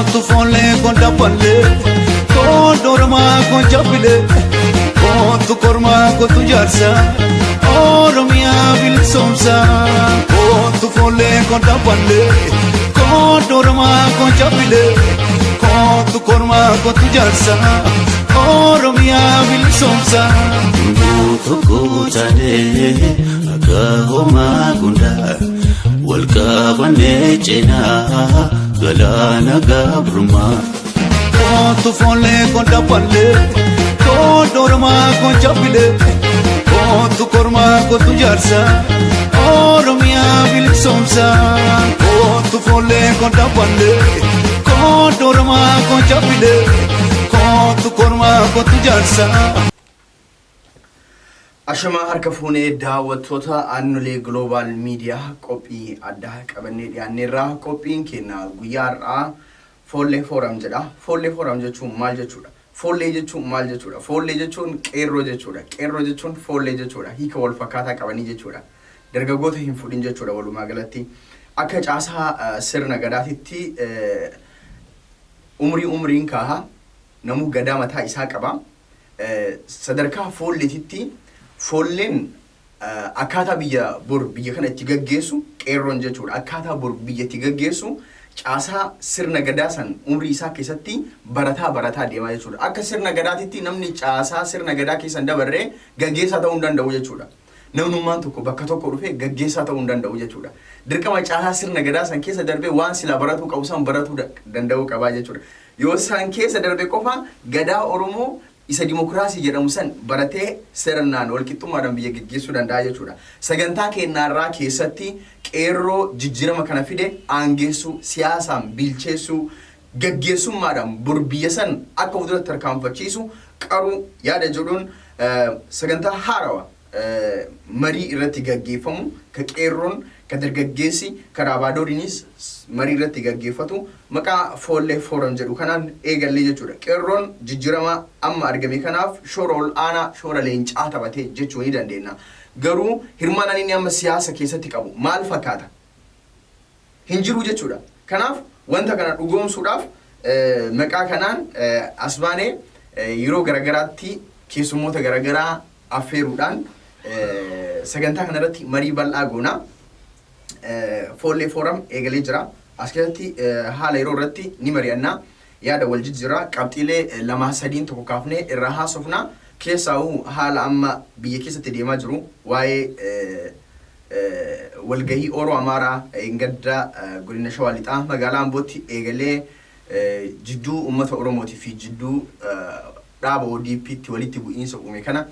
Kootu foollee konda pallee kootu ormaa kun jabbilee kootu kormaa kootu jaarsa Oromiyaa bilisoomsa. Kootu foollee konda pallee kootu ormaa kun jabbilee kootu kormaa kootu jaarsa Oromiyaa bilisoomsa. Hunduu tokko taanee akka homaa gundaa wal qabannee cinaa galaana gabrummaa. Kootu foollee konda pallee kootu ormaa kun jabbilee kootu kormaa kootu jaarsa Oromiyaa bilisoomsa. Kootu foollee konda pallee kootu ormaa kun jabbilee kootu kormaa kootu jaarsa. Ashamaa, harka fuunee daawwattoota Aannolee Global Media, qophii addaa qabannee dhiyaanneerra. Qophiin keenya guyyaa har'aa Foollee Forum jedha. Foollee Forum jechuun maal jechuudha? Foollee jechuun maal jechuudha? Foollee jechuun qeerroo jechuudha. Qeerroo jechuun foollee jechuudha. Hiika wal fakkaataa qabanii jechuudha. Dargaggoota hin fudhin jechuudha walumaa galatti. Akka caasaa sirna gadaatitti umrii umriin kaaha, namuu gadaa mataa isaa qaba. Sadarkaa foolleetitti foolleen akkaataa biyya bor biyya kana itti gaggeessu, qeerroon jechuudha. Akkaataa bor biyya itti gaggeessu caasaa sirna gadaa san umrii isaa keessatti barataa barataa deemaa jechuudha. Akka sirna gadaatitti namni caasaa sirna gadaa keessa hin dabarree gaggeessaa ta'uu hin danda'u jechuudha. Namnummaan tokko bakka tokko dhufee gaggeessaa ta'uu hin danda'u jechuudha. Dirqama caasaa sirna gadaa san keessa darbee waan silaa baratuu qabu san baratuu danda'uu qabaa jechuudha. Yoo san keessa darbe qofa gadaa Oromoo isa dimokiraasii jedhamu san baratee sirnaan walqixxummaadhaan biyya geggeessuu danda'a jechuudha. Sagantaa keenyaarraa keessatti qeerroo jijjiirama kana fide aangeessuu, siyaasaan bilcheessuu, gaggeessummaadhaan bor biyya san akka fuulduratti tarkaanfachiisu qaruu yaada jedhuun sagantaa haarawa marii irratti gaggeeffamu, ka qeerroon, ka dargaggeessi, ka raabadooriinis marii irratti gaggeeffatu maqaa Foollee Forum jedhu kanaan eegallee jechuudha. Qeerroon jijjiirama amma argame kanaaf shoora ol aanaa, shoora leencaa taphatee jechuu ni dandeenya. Garuu hirmaannaan inni amma siyaasa keessatti qabu maal fakkaata? Hin jiru jechuudha. Kanaaf wanta kana dhugoomsuudhaaf maqaa kanaan as baanee yeroo garagaraatti keessummoota garagaraa affeeruudhaan sagantaa kanarratti marii bal'aa goona. Foollee Forum eegalee jira. As keessatti haala yeroo irratti ni mari'anna. Yaada wal jijjiirraa, qabxiilee lamaa sadiin tokko kaafnee irraa haasofna. Keessaa'uu haala amma biyya keessatti deemaa jiru, waa'ee walgahii Oroo Amaaraa gadda godina Shawaa Lixaa magaalaa Ambootti eegalee jidduu uummata Oromootii fi jidduu dhaaba ODP'tti walitti bu'iinsa uume kana,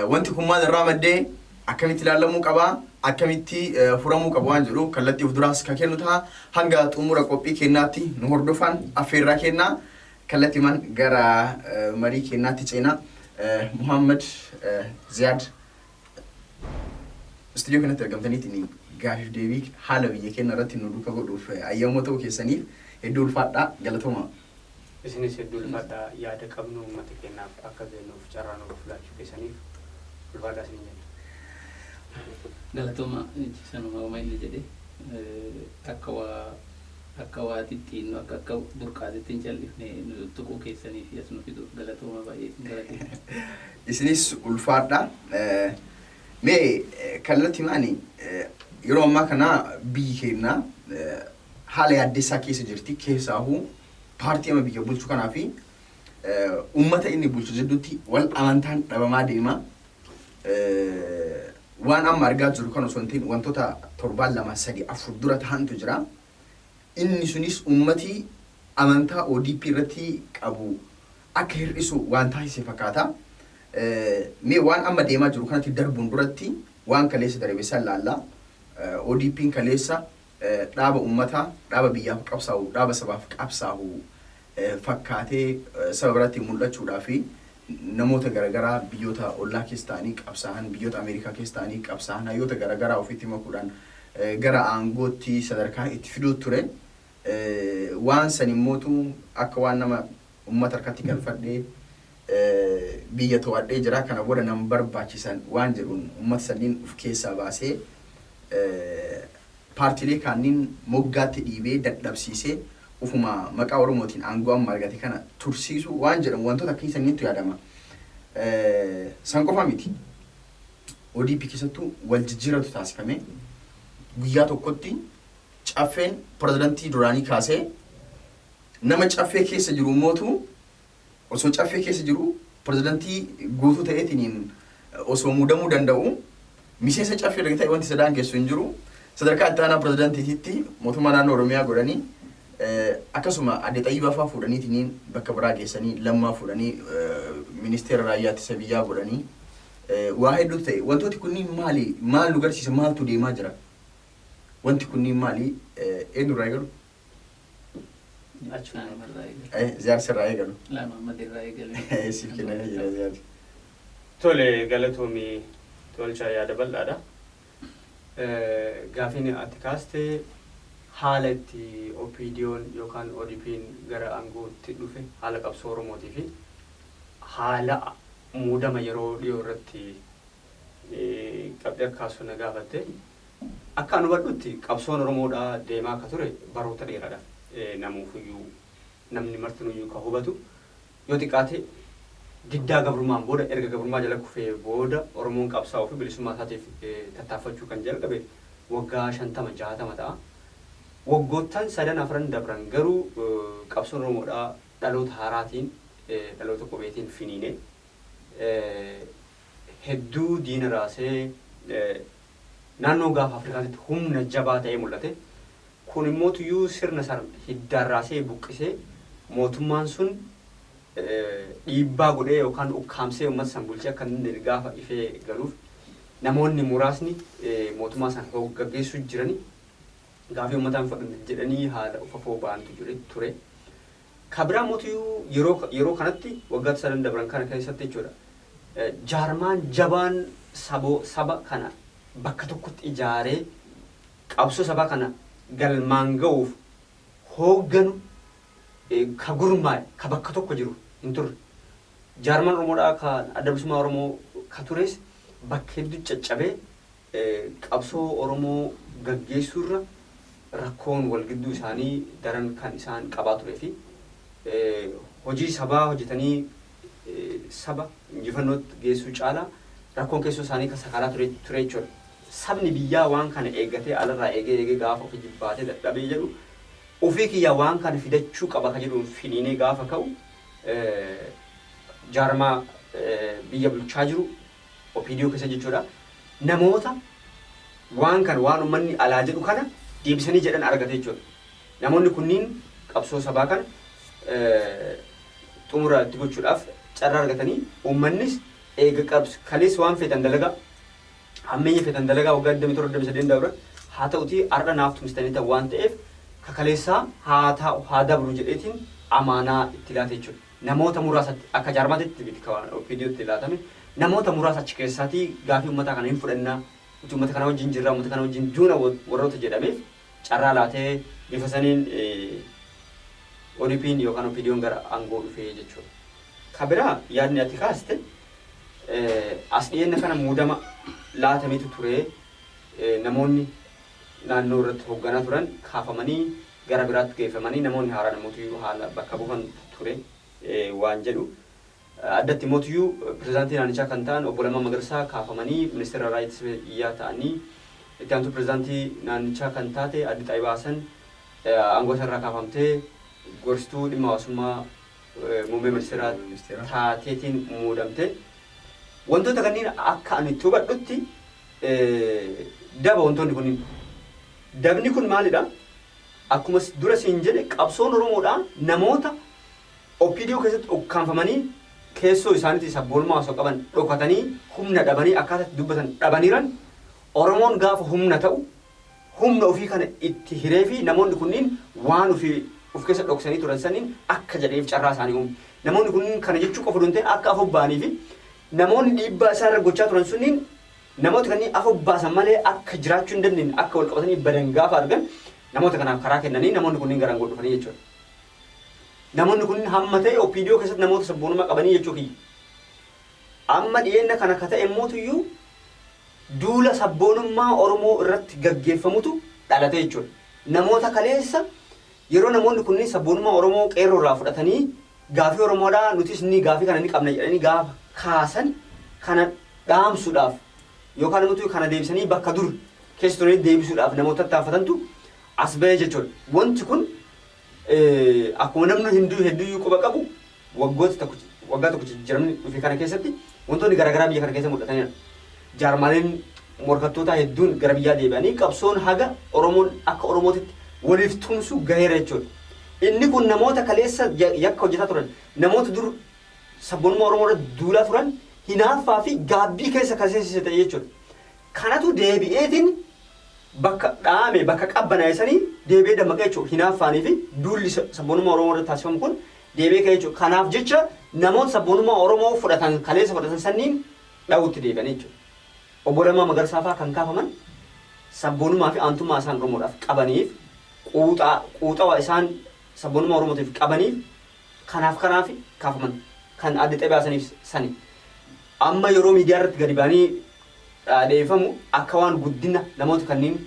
wanti kun maal irraa maddee, akkamitti ilaalamuu qaba, akkamitti furamuu qaba waan jedhu kallattii of duraas kan kennu ta'a. Hanga xumura qophii kennaatti nu hordofan affeerraa kennaa. Kallattiimaan gara marii kennaatti ceena. Muhammad Ziyaad, istuudiyoo kanatti argamtaniitiin gaafiif deebii haala biyya keenya irratti nu duuka godhuuf ayyamoo ta'uu keessaniif hedduu ulfaadhaa, galatooma. Isinis hedduu ulfaadhaa, yaada qabnu uummata keenyaaf akka kennuuf carraa nuuf laachuu keessaniif ulfaadhaa isiniin jenna. Galatooma, sanuma uma inni jedhe, akka waa xixinnoo akka burqaatitti hin callifne nu tuttuquu keessanii fi as nu fiduuf galatooma, baay'ee isin galateeffanna. Isinis ulfaadha. Mee kallattii maani yeroo ammaa kana biyyi keenya haala yaaddessaa keessa jirti. Keessaahuu paartii amma biyya bulchu kanaa fi uummata inni bulchu jidduutti wal amantaan dhabamaa deema. Waan amma argaa jirru kan osoo hin ta'in wantoota torbaan 2, 3, 4 dura ta'antu jira. Inni sunis uummati amantaa ODP irratti qabu akka hir'isu waan taasise fakkaata. Mee waan amma deemaa jiru kanatti darbuun duratti waan kaleessa darbe san laalla. ODP'n kaleessa dhaaba uummataa, dhaaba biyyaaf qabsaa'u, dhaaba sabaaf qabsaa'u fakkaatee saba biratti mul'achuudhaa fi namoota garaagaraa biyyoota ollaa keessa ta'anii qabsaa'an, biyyoota Ameerikaa keessa ta'anii qabsaa'an, hayyoota garaagaraa ofitti makuudhaan gara aangootti sadarkaa itti fiduu ture. Waan san immootu akka waan nama uummata harkatti galfadhee biyya to'adhee jira, kana booda nan barbaachisan waan jedhuun uummata sanniin of keessaa baasee paartiilee kaanniin moggaatti dhiibee dadhabsiisee Ufuma maqaa Oromootiin aangoo amma argate kana tursiisuu waan jedhamu wantoota akkasii saniitu yaadama. San qofa miti. ODP keessattuu wal jijjiiratu taasifame. Guyyaa tokkotti Caffeen pirezidantii duraanii kaasee nama Caffee keessa jiru mootu osoo Caffee keessa jiru pirezidantii guutuu ta'eetiin osoo muudamuu danda'u, miseensa Caffee erga ta'e wanti isa daangessu hin jiru. Sadarkaa itti aanaa pirezidantiititti mootummaa naannoo Oromiyaa godhanii, akkasuma adde Xayyibaa fa'aa fuudhaniitiin bakka biraa geessanii, Lammaa fuudhanii ministeera raayyaa ittisa biyyaa godhanii, waa hedduutu ta'e. Wantooti kunniin maali? Maal nu garsiisa? Maaltu deemaa jira? Wanti kunniin maali? Eenyurraa eegalu? Achuma. Irraa eegalu. Ziyaarsa irraa eegalu. Lama Ahmad irraa eegale. Siif kennamee jira, Ziyaarsi. Tole, galatoomii Tolchaa, yaada bal'aadha. Gaafiin ati kaaste haala itti OPDO'n yookaan ODP'n gara aangootti dhufe, haala qabsoo Oromootii fi haala muudama yeroo dhiyoo irratti qabxii akka kaasu na gaafatte. Akka ani hubadhutti qabsoon Oromoodhaa deemaa akka ture baroota dheeraadhaaf namuufiyyuu, namni martinuyyuu kan hubatu, yoo xiqqaate diddaa gabrummaan booda, erga gabrummaa jala kufee booda, Oromoon qabsaa'uu fi bilisummaa isaatiif tattaaffachuu kan jalqabe waggaa 50 60 ta'a. Waggoottan sadan afran dabran garuu qabsoon Oromoodhaa dhaloota haaraatiin, dhaloota qubeetiin finiine, hedduu diina raasee, naannoo Gaafa Afrikaatitti humna jabaa ta'ee mul'ate. Kun immoo tuyyuu sirna san hiddaan raasee buqqisee, mootummaan sun dhiibbaa godhee yookaan ukkaamsee uummata san bulchee akka hin dandeenye gaafa ifee galuuf, namoonni muraasni mootummaa san gaggeessuu jirani gaafii uummataa hin fudhanne jedhanii haala ufafoo ba'antu ture. Ka biraa mootiyyuu yeroo kanatti waggaa sadan dabran kana keessatti jechuudha. Jaarmaan jabaan saboo saba kana bakka tokkotti ijaaree qabsoo sabaa kana galmaan ga'uuf hoogganu, ka gurmaa'e, ka bakka tokko jiru hin turre. Jaarmaan Oromoodhaa ka Adda Bilisummaa Oromoo ka tures bakka hedduu caccabee, qabsoo Oromoo gaggeessuurra rakkoon wal gidduu isaanii daran kan isaan qabaa turee fi hojii sabaa hojjetanii saba injifannootti geessuu caalaa rakkoon keessoo isaanii kan sakaalaa ture jechuudha. Sabni biyyaa waan kana eeggatee, alarraa eegee eegee, gaafa ofii jibbaatee dadhabee jedhu, ofii kiyyaa waan kana fidachuu qaba ka jedhuun finiinee gaafa ka'u, jaarmaa biyya bulchaa jiru OPDO keessa jechuudha. Namoota waan kana, waan uummanni alaa jedhu kana deebisanii jedhan argate jechuudha. Namoonni kunniin qabsoo sabaa kana xumura itti gochuudhaaf carraa argatanii, uummannis eega qabs kalees waan feetan dalagaa, hammeenya feetan dalagaa, waggaa 27 28 dabra haa ta'utii, har'a naaf tumsitanii ta'u waan ta'eef kakaleessaa haa taa'u haa dabru jedheetiin amaanaa itti laate jechuudha. Namoota muraasatti akka jaarmaatitti miti kan OPDOtti laatame, namoota muraasa achi keessaatii gaafii uummataa kana hin fudhannaa, nuti uummata kana wajjin jirra, uummata kana wajjin duuna warroota jedhameef carraa laatee, bifa saniin ODP'n yookaan OPDO'n gara aangoo dhufee jechuudha. Ka biraa yaadni ati kaaste, as dhiyeenna kana muudama laatametu ture, namoonni naannoo irratti hoogganaa turan kaafamanii gara biraatti geeffamanii, namoonni haaraa namootiyyuu haala bakka buufan ture waan jedhu. Addatti mootiyyuu pirezidaantii naannichaa kan ta'an obbo Lammaa Magarsaa kaafamanii ministeera raayyaa ittisa biyyaa ta'anii, itti aantuu pirezidaantii naannichaa kan taate Adde Xaayibaa Hasan aangoo isarraa kaafamtee gorsituu dhimma hawaasummaa muummee ministeeraa taateetiin muudamte. Wantoota kanneen akka ani itti hubadhutti daba wantoonni kunniin. Dabni kun maalidha? Akkuma dura siin jedhe, qabsoon Oromoodhaa namoota OPDO keessatti ukkaanfamanii, keessoo isaaniitti sabboonummaa osoo qaban dhokatanii, humna dhabanii, akkaataa itti dubbatan dhabaniiran, Oromoon gaafa humna ta'u humna ofii kana itti hiree fi namoonni kunniin waan ofii of keessa dhoksanii turan saniin akka jedhaniif carraa isaanii uume. Namoonni kunniin kana jechuu qofa osoo hin ta'in akka afur ba'anii fi namoonni dhiibbaa isaan irra gochaa turan sunniin namoota kanneen afur baasan malee akka jiraachuu hin dandeenye, akka wal qabatanii badan gaafa argan, namoota kanaaf karaa kennanii namoonni kunniin gara aangoo dhufanii jechuudha. Namoonni kunniin hamma ta'e OPDO keessatti namoota sabboonummaa qabanii jechuu kiyya. Amma dhiyeenna kana ka ta'e mootuyyuu duula sabboonummaa Oromoo irratti gaggeeffamutu dhalate jechuudha. Namoota kaleessa Yeroo namoonni kunniin sabboonummaa Oromoo qeerroo irraa fudhatanii gaafii Oromoodhaa nutis ni gaafii kana ni qabna jedhanii gaafa kaasan kana dhaamsuudhaaf yookaan immoo kana deebisanii bakka dur keessa turanii deebisuudhaaf namoota tattaafatantu as bahee jechuudha. Wanti kun akkuma namni hinduu hedduuyyuu quba qabu waggoota tokko waggaa tokko jijjiiramni dhufe kana keessatti wantoonni garaagaraa biyya kana keessa mul'atanidha. Jaarmaaleen morkattoota hedduun gara biyyaa deebi'anii qabsoon haga Oromoon akka Oromootitti waliif tumsu gaheera jechuudha. Inni kun namoota kaleessa yakka hojjetaa turan, namoota dur sabboonummaa Oromoo irratti duulaa turan hinaaffaa fi gaabbii keessa kan seensise ta'e jechuudha. Kanatu deebi'eetiin bakka dhaame bakka qabbanaa'e sanii deebi'ee dammaqee jechuudha. Hinaaffaanii fi duulli sabboonummaa Oromoo irratti taasifamu kun deebi'ee ka'e jechuudha. Kanaaf jecha namoota sabboonummaa Oromoo fudhatan kaleessa fudhatan sanniin dha'uutti deebi'anii jechuudha. Obbo Lammaa Magarsaa fa'aa kan kaafaman sabboonummaa fi aantummaa isaan Oromoodhaaf qabaniif quuxaa quuxawa isaan sabboonummaa Oromootiif qabaniif kanaaf kaafaman kan adda xabaasaniif sani. Amma yeroo miidiyaa irratti gadi ba'anii dhaadheeffamu akka waan guddina namoota kanneen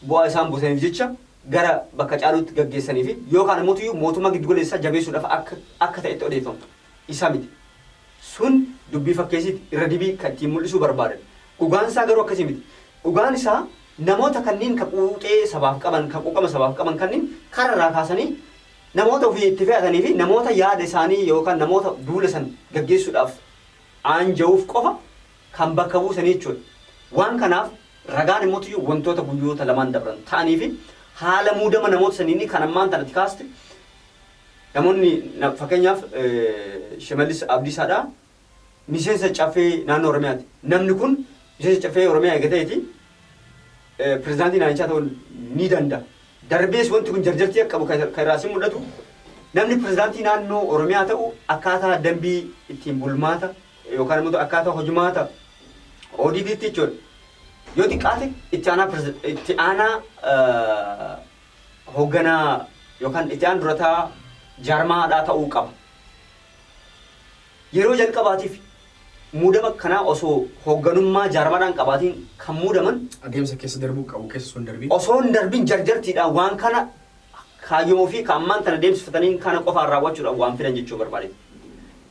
bu'aa isaan buusaniif jecha gara bakka caaluutti gaggeessanii fi yookaan immoo mootummaa giddu galeessaa jabeessuudhaaf akka ta'etti odeeffamu. Isa miti. Sun dubbii fakkeessiiti irra dibii kan ittiin mul'isuu barbaadan. Dhugaan isaa garuu akkasii miti. Dhugaan isaa namoota kanneen ka quuxee sabaaf qaban, ka quuqama sabaaf qaban kanneen kararraa kaasanii namoota ofii itti fe'atanii fi namoota yaada isaanii yookaan namoota duula san gaggeessuudhaaf aanja'uuf qofa kan bakka buusanii jechuudha. Waan kanaaf ragaan immoo wantoota guyyoota lamaan dabran ta'anii fi haala muudama namoota saniini kan ammaan tanatti kaaste namoonni fakkeenyaaf Shimallis Abdiisaadha miseensa caffee naannoo Oromiyaati. Namni kun miseensa caffee Oromiyaa eega ta'eeti pirezidaantii naannichaa ta'uu ni danda'a. Darbees wanti kun jarjartii akka qabu kan irraa si mul'atu namni pirezidaantii naannoo Oromiyaa ta'u akkaataa dambii ittiin bulmaata yookaan immoo akkaataa hojimaata ODP'tti jechuudha. Yoo xiqqaate itti aanaa hoogganaa yookaan itti aanaa durataa jaarmaadhaa ta'uu qaba. Yeroo jalqabaatiif muudama kanaa osoo hoogganummaa jaarmaadhaan qabaatiin kan muudaman Adeemsa keessa darbuu qabu keessa sun darbiin. Osoo hin darbin jarjartiidhaan waan kana kaayyoo fi kan ammaan tana deemsifatanii kana qofaan raawwachuudhaaf waan fidan jechuu barbaade.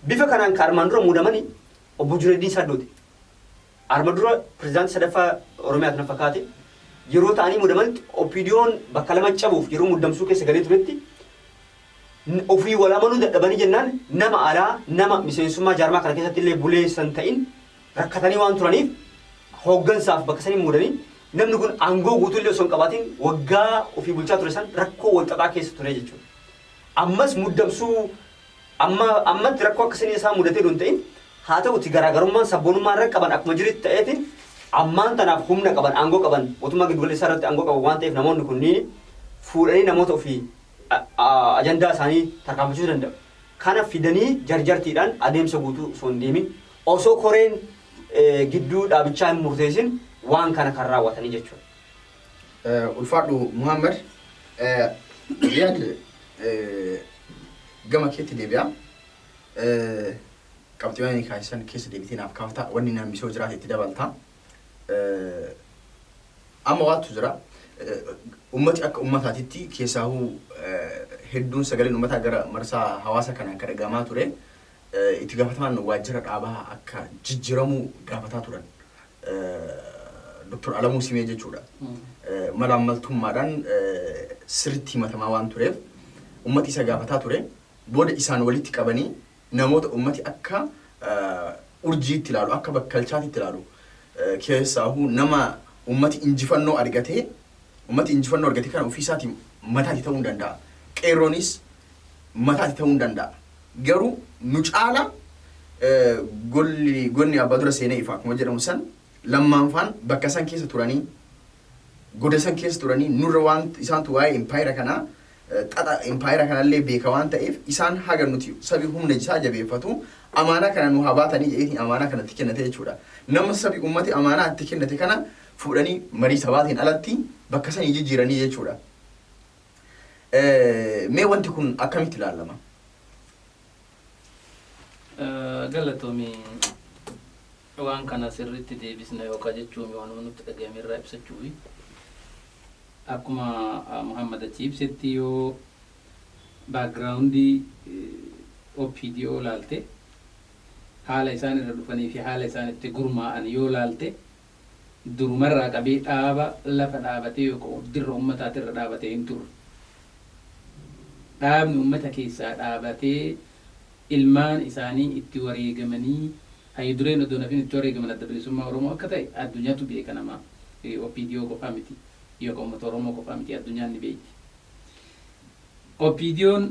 Bifa kanaan kan armaan dura muudamanii obbo Junaddin Saaddooti. Arma dura pirezidaantii sadaffaa Oromiyaa kana fakkaate yeroo ta'anii muudamanitti OPDO'n bakka lama cabuuf yeroo muddamsuu keessa galee turetti ofii wal amanuu dadhabanii jennaan nama alaa nama miseensummaa jaarmaa kana keessatti illee bulee san ta'in rakkatanii waan turaniif hooggansaaf bakka sanii muudanii namni kun aangoo guutuu illee osoo hin qabaatin waggaa ofii bulchaa ture san rakkoo wal xaxaa keessa ture jechuudha. Ammas muddamsuu amma ammatti rakkoo akkasii isaa mudatee hin ta'in haa ta'uti garaagarummaan sabboonummaa irra qaban akkuma jirutti ta'eetiin ammaan tanaaf humna qaban aangoo qaban mootummaa giddugaleessaa irratti aangoo qaban waan ta'eef namoonni kunniin fuudhanii namoota ofii ajandaa isaanii tarkaanfachuu danda'u. Kana fidanii jarjartiidhaan adeemsa guutuu osoo hin deemin osoo koreen gidduu dhaabichaa hin murteessin waan kana kan raawwatanii jechuudha. Ulfaadhu Muhammad, Riyaad, gama keetti deebi'a. Qabxiiwwan inni kaasisan keessa deebitee naaf kaafta wanni naan bisoo jiraate itti dabalta. Amma waattu jira. Ummati akka ummataatitti keessaahuu hedduun sagaleen ummataa gara marsaa hawaasa kanaan kan dhagahamaa ture. Itti gaafatamaan waajjira dhaabaa akka jijjiiramuu gaafataa turan. Dr. Alamuu Simee jechuudha. Malaammaltummaadhaan sirriitti himatamaa waan tureef ummati isa gaafataa ture. Booda isaan walitti qabanii namoota ummati akka urjiitti ilaalu akka bakkalchaatti ilaalu keessaahuu nama ummati injifannoo argatee ummati injifannoo argatee kana ofiisaatii mataatti ta'uu hin danda'a. Qeerroonis mataatti ta'uu hin danda'a. Garuu nu caala golli gonni abbaa dura seenee ifa akkuma jedhamu san lammaanfaan bakka san keessa turanii goda san keessa turanii nurra waan isaantu waa'ee impaayera kanaa xaxa impaayera kanallee beeka waan ta'eef isaan haga nuti sabi humna isaa jabeeffatu amaanaa kana nu haa baatanii jedheetiin amaanaa kanatti kennate jechuudha. Nama sabi ummati amaanaa itti kennate kana fuudhanii marii sabaatiin alatti bakka sanii jijjiiranii jechuudha. Mee wanti kun akkamitti ilaalama? Galatoomii waan kana sirriitti deebisna yookaan jechuun waan nutti dhagahame irraa ibsachuufi. Akkuma Muhammad achi ibsetti yoo Backgroundii OPDO laalte, haala isaan irra dhufanii fi haala isaan itti gurmaa'an yoo laalte, durumarraa qabee dhaaba lafa dhaabatee yookaan dirra uummataatirra dhaabatee hin turre. Dhaabni uummata keessaa dhaabatee ilmaan isaanii itti wareegamanii, hayyudureen odoo nafin itti wareegaman Adda Bilisummaa Oromoo akka ta'e addunyaatu beeka. Namaa OPDO qofaa miti yookaan uummata Oromoo qofaa miti, addunyaan ni beekti. OPDOn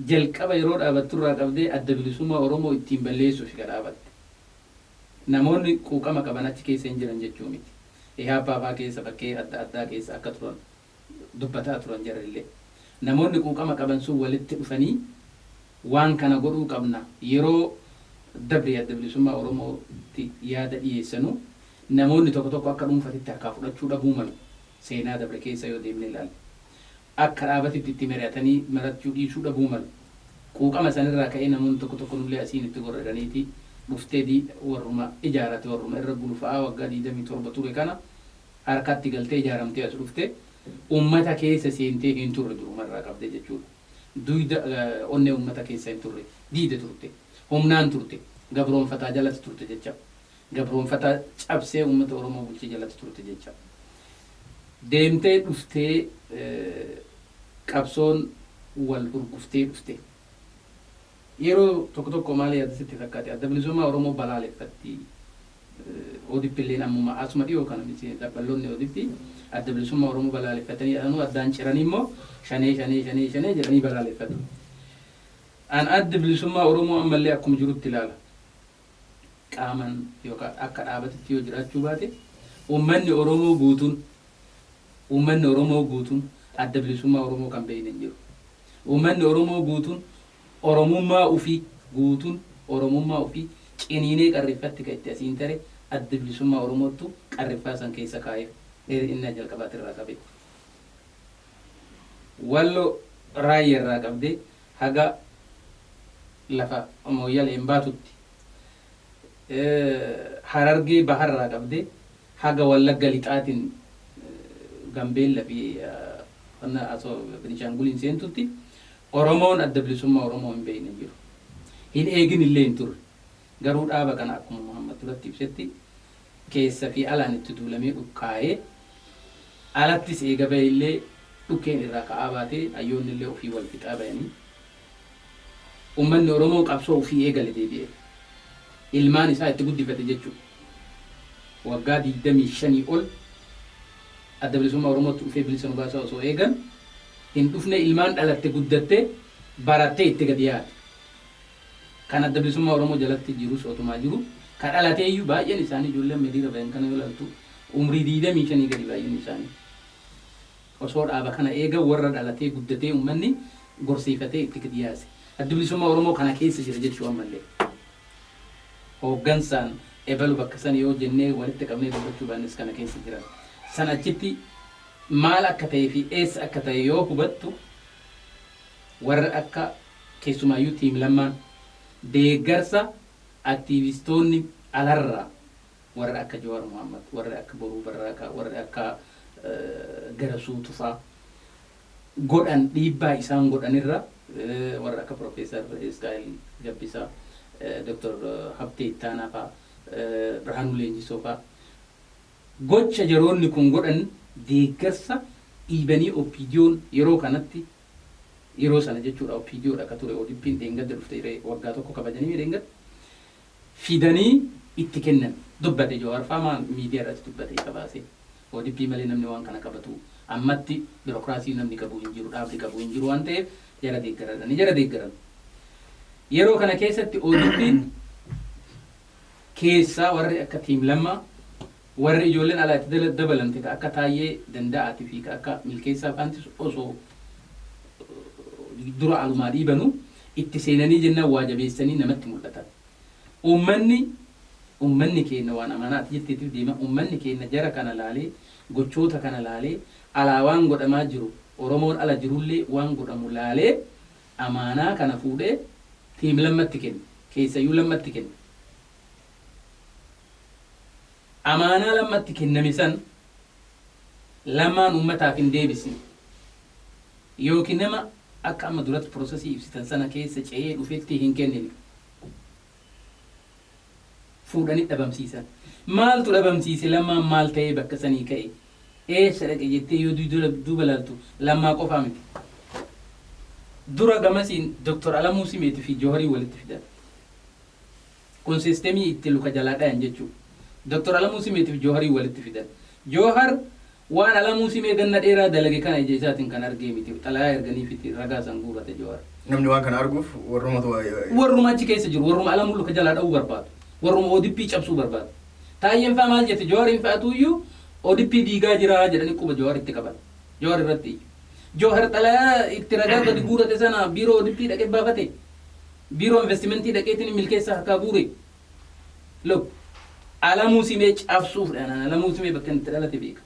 jalqaba yeroo dhaabatturraa qabdee Adda Bilisummaa Oromoo ittiin balleessuuf ka dhaabatte. Namoonni quuqama qaban achi keessa hin jiran jechuu miti. Ihaappaa fa'aa keessa bakkee adda addaa keessa akka turan dubbataa turan jarrillee. Namoonni quuqama qaban sun walitti dhufanii waan kana godhuu qabna, yeroo dabre Adda Bilisummaa Oromootti yaada dhiyeessanu namoonni tokko tokko akka dhuunfatitti harkaa fudhachuu dhabuu malu, seenaa dabre keessa yoo deemne ilaalle. Akka dhaabatitti itti mari'atanii marachuu dhiisuu dhabuu malu. Quuqama sanirraa ka'ee namoonni tokko tokko nullee asiin itti gorredhaniiti dhuftee warruma ijaarate, warruma irra gulufa'aa waggaa 27 ture kana harkatti galtee ijaaramtee as dhufte, uummata keessa seentee hin turre durumarraa qabde jechuudha. Duyda onnee uummata keessa hin turre, diida turte, humnaan turte, gabroonfataa jalatti turte jecha. Gabroonfataa cabsee uummata Oromoo bulchee jalatti turte jecha. Deemtee dhuftee qabsoon wal hurguftee dhufte. Yeroo tokko tokko maal yaada sitti fakkaate? Adda Bilisummaa Oromoo balaaleffatti. ODP illeen ammuma asuma dhiyoo kana miti, dabballoonni ODP Adda Bilisummaa Oromoo balaaleffatanii anuu addaan ciranii immoo shanee shanee shanee shanee jedhanii balaaleffatu. An Adda Bilisummaa Oromoo ammallee akkuma jirutti ilaala. Qaaman yookaan akka dhaabatitti yoo jiraachuu baate, uummanni Oromoo guutuun Adda Bilisummaa Oromoo kan beekne hin jiru. Uummanni Oromoo guutuun Oromummaa ofii guutuun, Oromummaa ofii ciniinee qarreeffatti kan itti asiin tare Adda Bilisummaa Oromoottu qarriffaa san keessa kaa'eef dheerinna jalqabaatirraa qabe. Wallo Raayyaa irraa qabdee haga lafa Mooyyaleen baatutti, Harargee Baharraa qabdee haga Wallagga Lixaatiin Gambeella fi Benishaanguliin seentutti Oromoon Adda Bilisummaa Oromoo hin beekne hin jiru. Hin eegin illee hin turre. Garuu dhaaba kana akkuma Muhammad duratti ibsetti keessa fi alaan itti duulamee dhukkaa'ee, alattis eega bahe illee dhukkeen irraa ka'aa baatee, hayyoonni illee ofii wal fixaa bayanii, uummanni Oromoo qabsoo ofii eegale deebi'ee. Ilmaan isaa itti guddifate jechuudha. Waggaa 25 ol Adda Bilisummaa Oromootti dhufee bilisa nu baasaa osoo eegan hin dhufne, ilmaan dhalatte, guddatte, barattee itti gadi yaate. Kan Adda Bilisummaa Oromoo jalatti jirus otumaa jiru ka dhalatee iyyuu baay'een isaanii, ijoolleen hiriira bayan kana yoo ilaaltu, umrii 25 gadi baay'een isaanii. Osoo dhaaba kana eegan warra dhalatee guddatee uummanni gorsiifatee itti gadi yaase. Adda Bilisummaa Oromoo kana keessa jira jechuu ammallee. Hooggansaan ebalu bakka san yoo jennee walitti qabnee dubbachuu baannes kana keessa jiran. San achitti maal akka ta'ee fi eessa akka ta'e yoo hubattu, warra akka keessumaayyuu Team Lammaan deeggarsa aktiivistoonni alarraa warra akka Jawaar Muhammad, warra akka Boruu Barraaqaa, warra akka Garasuu Tufaa godhan, dhiibbaa isaan godhanirra, warra akka Profeesar Isqaayil Gabbisaa, Dr. Habtee Ittaanaa faa, Birhaanuu Leenjisoo faa, gocha yeroonni kun godhan deeggarsa dhiibanii OPDOn yeroo kanatti, yeroo sana jechuudha, OPDOdha akka ture. ODP'n dheengadda dhufte, waggaa tokko kabajanii dheengadda fidanii itti kennan. Dubbate Jawaar faa miidiyaa irratti dubbate, isa baase. ODP malee namni waan kana qabatu ammatti birookiraasii namni qabu hin jiru, dhaabni qabu hin jiru waan ta'eef jara deeggaradhanii jara deeggaran. Yeroo kana keessatti ODP'n keessaa warri akka Team Lammaa, warri ijoolleen alaa itti dabalamte ka akka Taayyee Danda'aatii fi ka akka Milkeessaa faantis osoo dura alumaa dhiibanu itti seenanii jennaan waa jabeessanii namatti mul'atan. Uummanni keenya waan amanaati jetteetiif deema. Uummanni keenya jara kana laalee, gochoota kana laalee, alaa waan godhamaa jiru, Oromoon ala jirullee waan godhamu laalee, amaanaa kana fuudhee Team Lammatti kenne, keessayyuu Lammatti kenne. Amaanaa Lammatti kenname san Lammaan uummataaf hin deebisne yookiin nama Akka amma duratti processii ibsitan sana keessa ce'ee dhufetti hin kennine. Fuudhanii dhabamsiisan. Maaltu dhabamsiise? Lammaan maal ta'ee bakka sanii ka'e? Eessa dhaqe jettee yoo duuba laaltu, Lammaa qofaa miti. Dura gamasiin Dr. Alamuu Simeetii fi Jooharii walitti fidan. Kun systemii itti luka jalaa dhayan jechuudha. Dr. Alamuu Simeetii fi Jooharii walitti fidan. Joohar waan Alamuu Simee ganna dheeraa dalage kana ija isaatiin kan argee miti. Xalayaa erganiifiti ragaa san guurate Joohar. Namni waan kana arguuf warrumatu Warruma achi keessa jiru, warruma Alamuu luka jalaa dha'uu barbaadu. Warruma ODP cabsuu barbaadu. Taayyeen fa'aa maal jette? Joohariin fa'aatu iyyuu ODP diigaa jira jedhanii quba Joohar itti qaban. Joohar irratti iyyu. Joohar xalayaa itti ragaa gadi guurate sana biiroo ODP dhaqee baafate. Biiroo investimentii dhaqeetiin milkeessa harkaa guure. Look, Alamuu Simee cabsuuf dha. Alamuu Simee bakka inni itti dhalate beeka.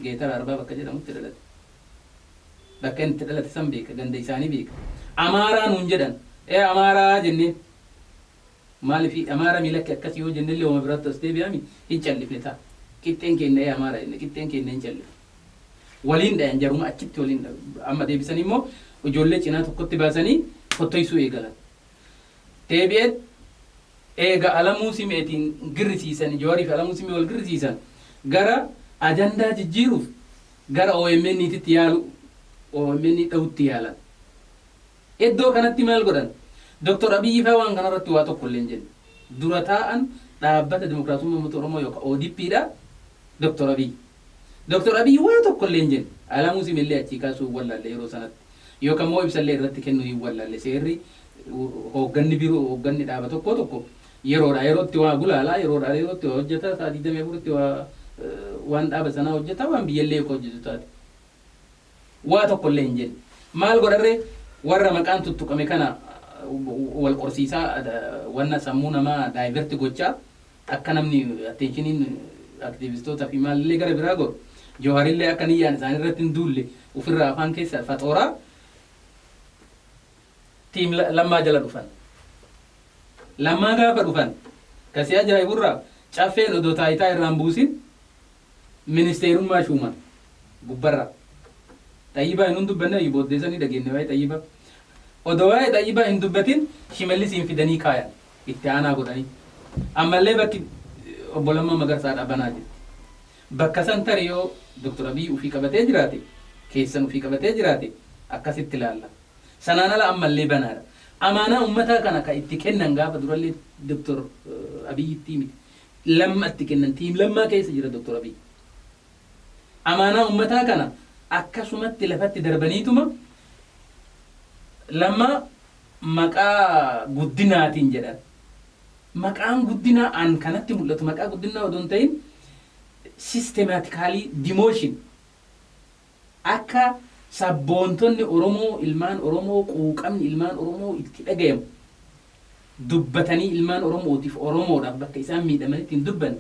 Geetara Arbaa bakka jedhamutti dhalate. Bakka inni itti dhalate san beeka. Ganda isaanii beeka. Amaaraa nuun jedhan. Ee, Amaaraa jenneen. Maaliif Amaara miilakki akkasii yoo jennellee wama biraatti as deebi'ami hin callifne ta'a. Qixxeen keenya ee Amaara jenne, qixxeen keenya hin callifne. Waliin dhayan, jaruma achitti waliin amma deebisanii immoo ijoollee cinaa tokkotti baasanii fottoysuu eegalan. Deebi'ee eega Alamuu Simeetiin girrisiisan, Jawaarii fi Alamuu Simee wal girrisiisan, gara ajandaa jijjiiruuf gara OMN titti yaalu, OMN dha'utti yaalan. Iddoo kanatti maal godhan? Dr. Abiyyi fa'aa waan kanarratti waa tokko illee hin jenne. Dura taa'an Dhaabbata Dimokiraasummaa Uummata Oromoo yookaan ODP dha Dr. Abiyyi. Dr. Abiyyi waa tokko illee hin jenne. Alamuu Simeellee achii kaasuu hin wallaalle yeroo sanatti. Yookaan immoo ibsallee irratti kennuu hin wallaalle. Seerri hoogganni biroo, hoogganni dhaaba tokko tokko yeroodhaa yerootti waa gulaalaa, yeroodhaa yerootti waa hojjeta, sa'a 24tti waa waan dhaaba sanaa hojjeta, waan biyyallee akka hojjetu taate. Waa tokko illee hin jenne. Maal godharree? Warra maqaan tuttuqame kana wal qorsiisaa, wanna sammuu namaa divert gochaa, akka namni attentioniin aktiivistootaa fi maalillee gara biraa godhu, Jawaarillee akka niyyaan isaanii irratti hin duulle ofirraa afaan keessa faxooraa team Lammaa jala dhufan. Lammaa gaafa dhufan, kasii ajaa'iburraa Caffeen odoo taayitaa irraan buusin ministeerummaa shuuman gubbarraa. Xayyibaa hin dubbanne, booddeessanii dhageenye waa'ee Xayyibaa. Odoo waa'ee Xayyibaa hin dubbatin Shimallisiin fidanii kaayan itti aanaa godhanii. Ammallee bakki obbo Lammaa Magarsaadhaa banaa jirti. Bakka san tarii yoo Dr. Abiyyi ufii qabatee jiraate, keessan ufii qabatee jiraate, akkasitti ilaalla. Sanaan ala ammallee banaadha. Amaanaa uummataa kana ka itti kennan gaafa durallee Dr. Abiyyitti miti. Lamma itti kennan, team Lammaa keessa jira Dr. Abiyyi. Amaanaa uummataa kana akkasumatti lafatti darbaniituma Lammaa maqaa guddinaatiin jedhan. Maqaan guddinaa an kanatti mul'atu maqaa guddinaa odoo hin ta'in systematically demotion, akka sabboontonni Oromoo, ilmaan Oromoo, quuqamni ilmaan Oromoo itti dhagayamu dubbatanii ilmaan Oromootiif, Oromoodhaaf bakka isaan miidhamanitti hin dubbanne.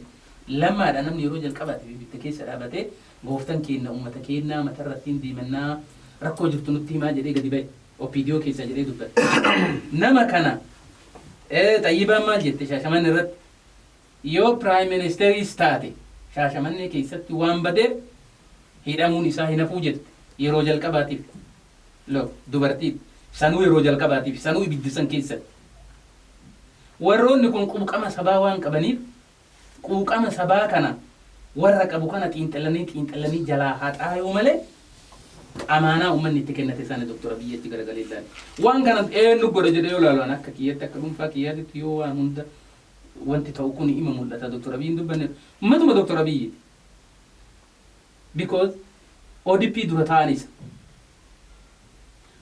Lammaadha namni yeroo jalqabaatiif ibidda keessa dhaabatee "Gooftan keenya, uummata keenyaa matarratti hin diimannaa, rakkoo jirtu nutti himaa" jedhee gadi ba'e OPDO keessaa jedhee dubbate. Nama kana Xayyibaan maal jette? Shaashamanne irratti yoo prime ministeriis taate Shaashamannee keessatti waan badeef hidhamuun isaa hin hafuu jette yeroo jalqabaatiif. Lo, dubartiin sanuu yeroo jalqabaatiif sanuu ibiddi san keessatti. Warroonni kun quuqama sabaa waan qabaniif, quuqama sabaa kana warra qabu kana xiinxalanii xiinxalanii jalaa haxaayuu malee amaanaa uummanni itti kennate sana Dr. Abiyyi achi garagalee ilaale. Waan kana eenyu godha jedhee yoo ilaalu, akka kiyyatti, akka dhuunfaa kiyyaatitti, yoo waan hunda wanti ta'u kun ima mul'ata. Dr. Abiyyi hin dubbanne, ummatuma Dr. Abiyyiiti. Because ODP dura ta'an isa.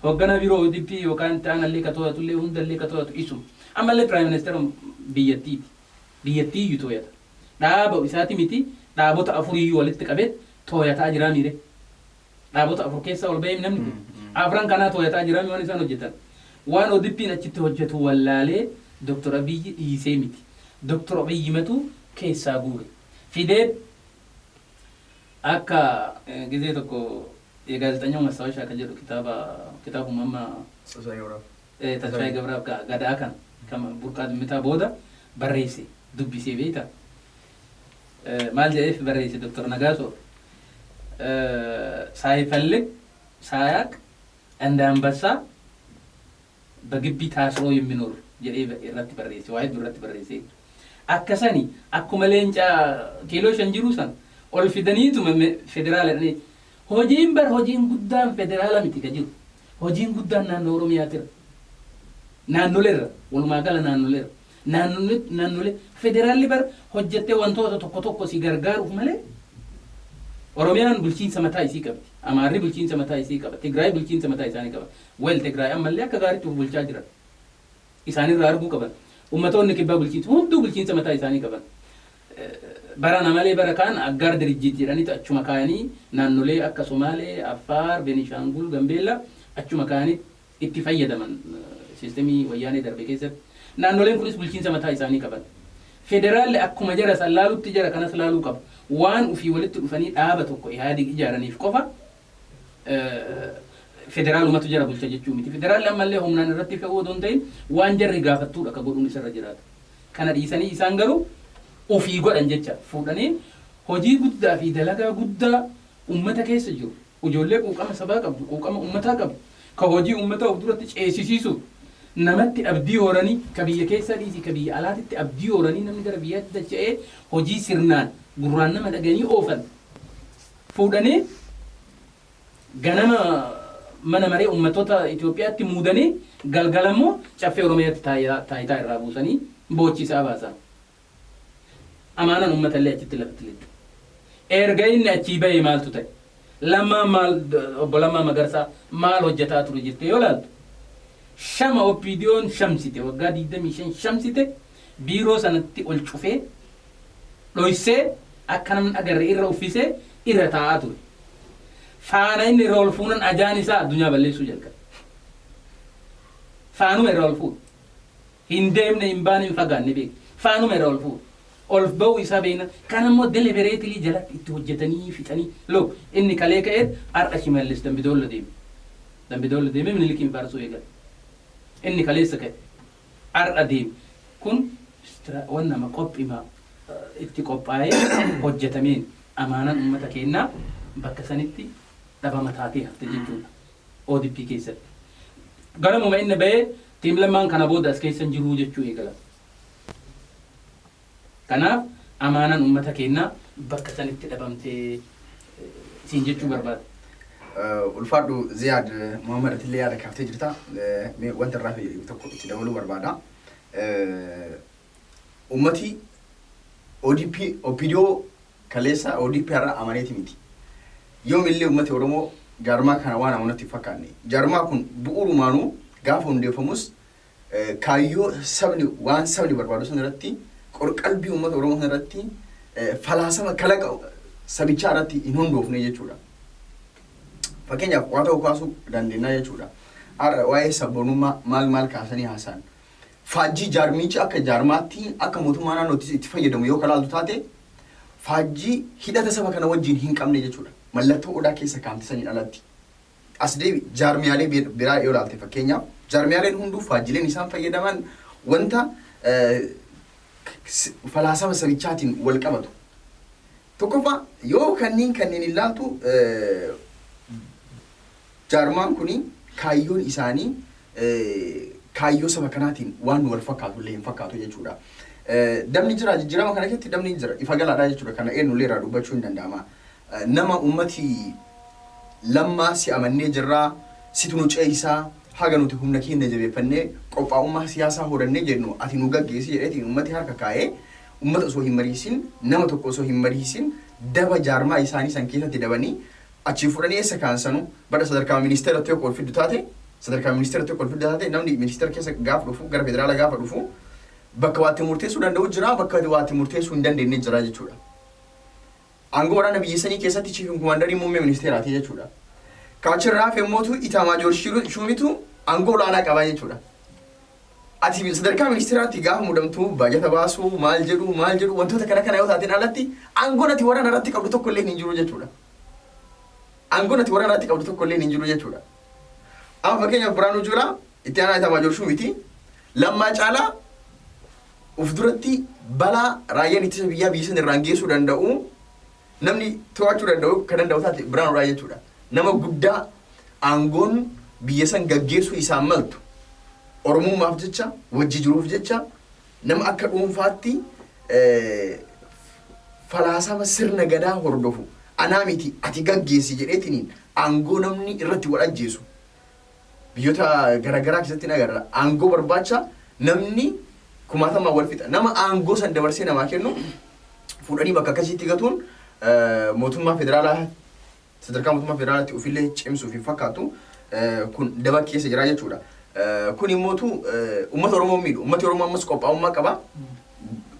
Hoogganaa biiroo ODP yookaan itti aanallee ka to'atullee, hundallee ka to'atu isuma. Ammallee Prime Minister biyyattiiti. Biyyattii iyyuu to'ata. Dhaaba isaati miti, dhaabota afuriyyuu walitti qabee to'ataa jiraa miire. Dhaabota afur keessaa ol bahee namni kun. Afran kanaa to'ataa jiraa waan isaan hojjetan. Waan ODP'n achitti hojjetu wallaalee Dr. Abiyyi dhiisee miti. Dr. Abiyyi matu keessaa guure. Fidee akka gizee tokko gaazexeenya Mastaawashaa kan jedhu kitaaba, kitaabuma amma Tasfaayee Gabraaf gadaa kan kan Burqaa Zimmitaa booda barreesse dubbisee beekta. Maal jedheef barreesse Dr. Nagaasoo? ሳይፈልግ ሳያቅ እንደ አንበሳ በግቢ ታስሮ የሚኖር jedhee irratti barreesse, waa hedduu irratti barreesse. Akka sani akkuma leenca kiiloo 5 jiru san ol fidaniituma federaala jedhanii hojiin bar hojiin guddaan federaala miti ka jiru. Hojiin guddaan naannoo Oromiyaatirra. Naannoleerra, walumaa gala naannoleerra. Naannolee federaalli bar hojjettee wantoota tokko tokko si gargaaruuf malee Oromiyaan bulchiinsa mataa isii qabdi. Amaarri bulchiinsa mataa isii qaba. Tigraay bulchiinsa mataa isaanii qaba. Wel Tigraay ammallee akka gaariitti of bulchaa jiran. Isaanirraa arguu qaban. Ummatoonni kibbaa bulchiinsa hunduu bulchiinsa mataa isaanii qaban. Barana malee bara kaan aggaar dirijjiit jedhaniitu achuma kaayanii naannolee akka Somaalee, Affaar, Benishaangul, Gambeellaa achuma kaayanii itti fayyadaman siistemii wayyaanee darbe keessatti. Naannoleen kunis bulchiinsa mataa isaanii qaban. Federaalli akkuma jara san laalutti jara kanas laaluu qaba. Waan ufii walitti dhufanii dhaaba tokko Ihaadig ijaaraniif qofa federaalumatu jara bulcha jechuu miti. Federaalli ammallee humnaan irratti fe'uu odoo hin ta'in waan jarri gaafattuudha ka godhuun isarra jiraatu. Kana dhiisanii isaan garuu ofii godhan jecha fuudhanii hojii guddaa fi dalagaa guddaa ummata keessa jiru, ijoollee quuqama sabaa qabdu, quuqama ummataa qabdu, ka hojii ummataa of duratti ceesisiisu, namatti abdii horanii, ka biyya keessaa dhiisii ka biyya alaatitti abdii horanii namni gara biyyaatti dacha'ee hojii sirnaan gurraan nama dhaganii oofan fuudhanii ganama mana maree ummatoota Itoophiyaatti muudanii galgala immoo caffee Oromiyaatti taayitaa irraa buusanii boochisaa baasan. Amaanaan uummata illee achitti lafatti lixxe. Erga inni achii bahee maaltu ta'e? Lammaa maal, obbo Lammaa Magarsaa maal hojjetaa ture jettee yoo ilaaltu, shama OPDO'n shamsite waggaa 25 shamsite biiroo sanatti ol cufee dhoysee akka namni agarre irra uffisee irra taa'aa ture. Faana inni irra ol fuunan ajaan isaa addunyaa balleessuu jalqabe. Faanuma irra ol fuudhu. Hin deemne, hin baane, hin fagaanne beeku. Faanuma irra ol fuudhu. Ol ba'uu isaa beekna. Kan immoo deliberately jalatti itti hojjetanii fixanii. Look, inni kalee ka'ee har'a Shimallis Dambidoollo deeme. Dambidoollo deemee Minilikiin faarsuu eegale. Inni kaleessa ka'e har'a deeme. Kun waan nama qophima itti qophaa'ee hojjetameen amaanaan uummata keenyaa bakka sanitti dhabama taatee hafte jechuudha. ODP keessatti. Ganamuma inni bahee team Lammaan kana booda as keessa hin jiruu jechuu eegala. Kanaaf amaanaan uummata keenyaa bakka sanitti dhabamtee siin jechuu barbaada. Ulfaadhu Ziyaad Muhammad, atillee yaada kaaftee jirta. Mee wanta irraa tokko itti dabaluu barbaada. Ummati ODP, OPDO kaleessa, ODP har'a amaneeti miti. Yoomillee ummati Oromoo jaarmaa kana waan amanatti hin fakkaanne. Jaarmaa kun bu'uurumaanuu gaafa hundeeffamus kaayyoo sabni, waan sabni barbaadu sun irratti, qorqalbii uummata Oromoo sana irratti, falaasama kalaqa sabichaa irratti hin hundoofne jechuudha. Fakkeenyaaf waa tokko kaasuu dandeenya jechuudha. Har'a waa'ee sabboonummaa maal maal kaasanii haasa'an. Faajjii jaarmichi akka jaarmaatti akka mootummaa naannootti itti fayyadamu yoo kalaaltu taate, faajjii hidhata saba kana wajjin hin qabne jechuudha. Mallattoo odaa keessa kaa'amte saniin alatti. As deebi jaarmiyaalee biraa yoo ilaalte, fakkeenyaaf jaarmiyaaleen hunduu faajjileen isaan fayyadaman wanta falaasama sabichaatiin wal qabatu. Tokkoffaa yoo kanneen ilaaltu, jaarmaan kuni kaayyoon isaanii kaayyoo saba kanaatiin waan wal fakkaatu illee hin fakkaatu jechuudha. Damni jira, jijjiirama kana keessatti damni jira, ifa galaadha jechuudha. Kana eenyullee irraa dubbachuu hin danda'ama. Nama ummati Lammaa si amannee jirraa, situ nu ce'isaa, haga nuti humna keenya jabeeffannee qophaa'ummaa siyaasaa horannee jennu ati nu gaggeessi jedheetiin ummati harka kaa'ee, ummata osoo hin mariisin, nama tokko osoo hin mariisin, daba jaarmaa isaanii san keessatti dabanii achii fudhanii eessa kaansanu bara sadarkaa ministeeratti yoo ol fiddu taate, sadarkaa ministeeratti yoo ol fiddu taate, namni ministeera keessa gaafa dhufu, gara federaala gaafa dhufu, bakka waatti murteessuu danda'u jira, bakka waatti murteessuu hin dandeenye jira jechuudha. Aangoo waraana biyya sanii keessatti chief commanderii muummee ministeeraati jechuudha. Kaachirraa hafe immoo itaamaajoor shuumitu aangoo olaanaa qabaa jechuudha. Ati sadarkaa ministeeraatti gaafa muudamtu baajata baasuu, maal jedhu maal jedhu, wantoota kana kana yoo taateen alatti aangoon ati waraana irratti qabdu tokko illee hin jiru jechuudha. Aangoon ati waraana irratti qabdu tokko illee hin jiru jechuudha. Amma fakkeenyaaf Biraanuu Juulaa itti aanaa itaamaajoor shuumiti. Lammaa caalaa uf duratti balaa raayyaan ittisa biyyaa biyya sana irraan geessuu danda'u namni to'achuu danda'u kan danda'u taate Biraanuudhaa jechuudha. Nama guddaa aangoon biyya san gaggeessuu isaan maltu Oromummaaf jecha, wajji jiruuf jecha, nama akka dhuunfaatti falaasama sirna Gadaa hordofu anaa miti ati gaggeessi jedheetiniin aangoo namni irratti wal ajjeesu biyyoota garaagaraa keessatti ni agarra. Aangoo barbaacha namni kumaatamaan wal fixa. Nama aangoo san dabarsee namaa kennu fuudhanii bakka akkasiitti gatuun mootummaa federaalaa, sadarkaa mootummaa federaalaatti ofillee cimsuuf hin fakkaatu. Kun daba keessa jira jechuudha. Kun immootu uummata Oromoo miidhu. Uummati Oromoo ammas qophaa'ummaa qaba.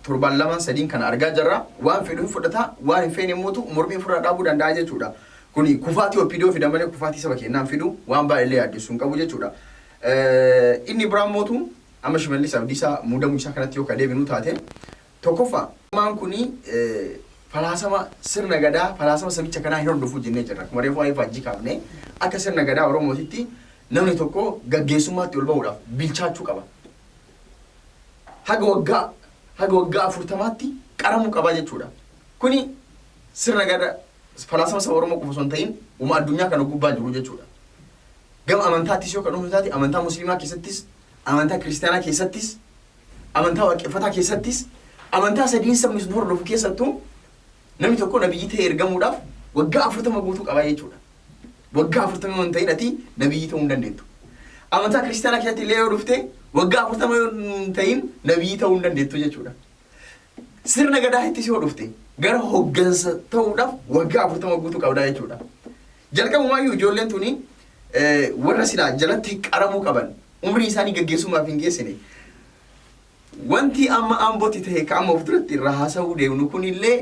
Torbaan lamaan sadiin kana argaa jirra. Waan fedhu hin fudhata, waan hin feene immootu mormii ofirraa dhaabuu danda'a jechuudha. Kuni kufaatii OPDO fida malee kufaatii saba keenyaa hin fidu. Waan baay'ee yaaddessu hin qabu jechuudha. Inni biraan mootu amma Shimallis Abdiisaa muudamuu isaa kanatti yoo ka deebinu taate, tokkoffaa maan kuni falaasama sirna Gadaa, falaasama sabicha kanaa hin hordofu jennee jirra. Akkuma reefu waa'ee faajjii kaafne, akka sirna Gadaa Oromootitti namni tokko gaggeessummaatti ol bahuudhaaf bilchaachuu qaba. Haga waggaa 40tti qaramuu qaba jechuudha. Kuni sirna Gadaa, falaasama saba Oromoo qofa osoo hin ta'in uma addunyaa kana gubbaa jiru jechuudha. Gama amantaattis yoo kan dhufu taate, amantaa Musliimaa keessattis, amantaa Kiristaanaa keessattis, amantaa Waaqeffataa keessattis, amantaa sadiin sabni sun hordofu keessattuu namni tokko nabiyyi ta'ee ergamuudhaaf waggaa 40 guutuu qaba jechuudha. Waggaa 40 yoo hin ta'in ati nabiyyi ta'uu hin dandeettu. Amantaa Kiristaanaa keessatti illee yoo dhufte, waggaa 40 yoo hin ta'in nabiyyi ta'uu hin dandeettu jechuudha. Sirna Gadaattis yoo dhufte, gara hoggansa ta'uudhaaf waggaa 40 guutuu qabdaa jechuudha. Jalqabumaayyuu ijoolleen tuni warra silaa jalatti qaramuu qaban umrii isaanii gaggeessummaaf hin geessine. Wanti amma Ambootti ta'e, ka amma of duratti irraa haasa'uu deemnu kunillee,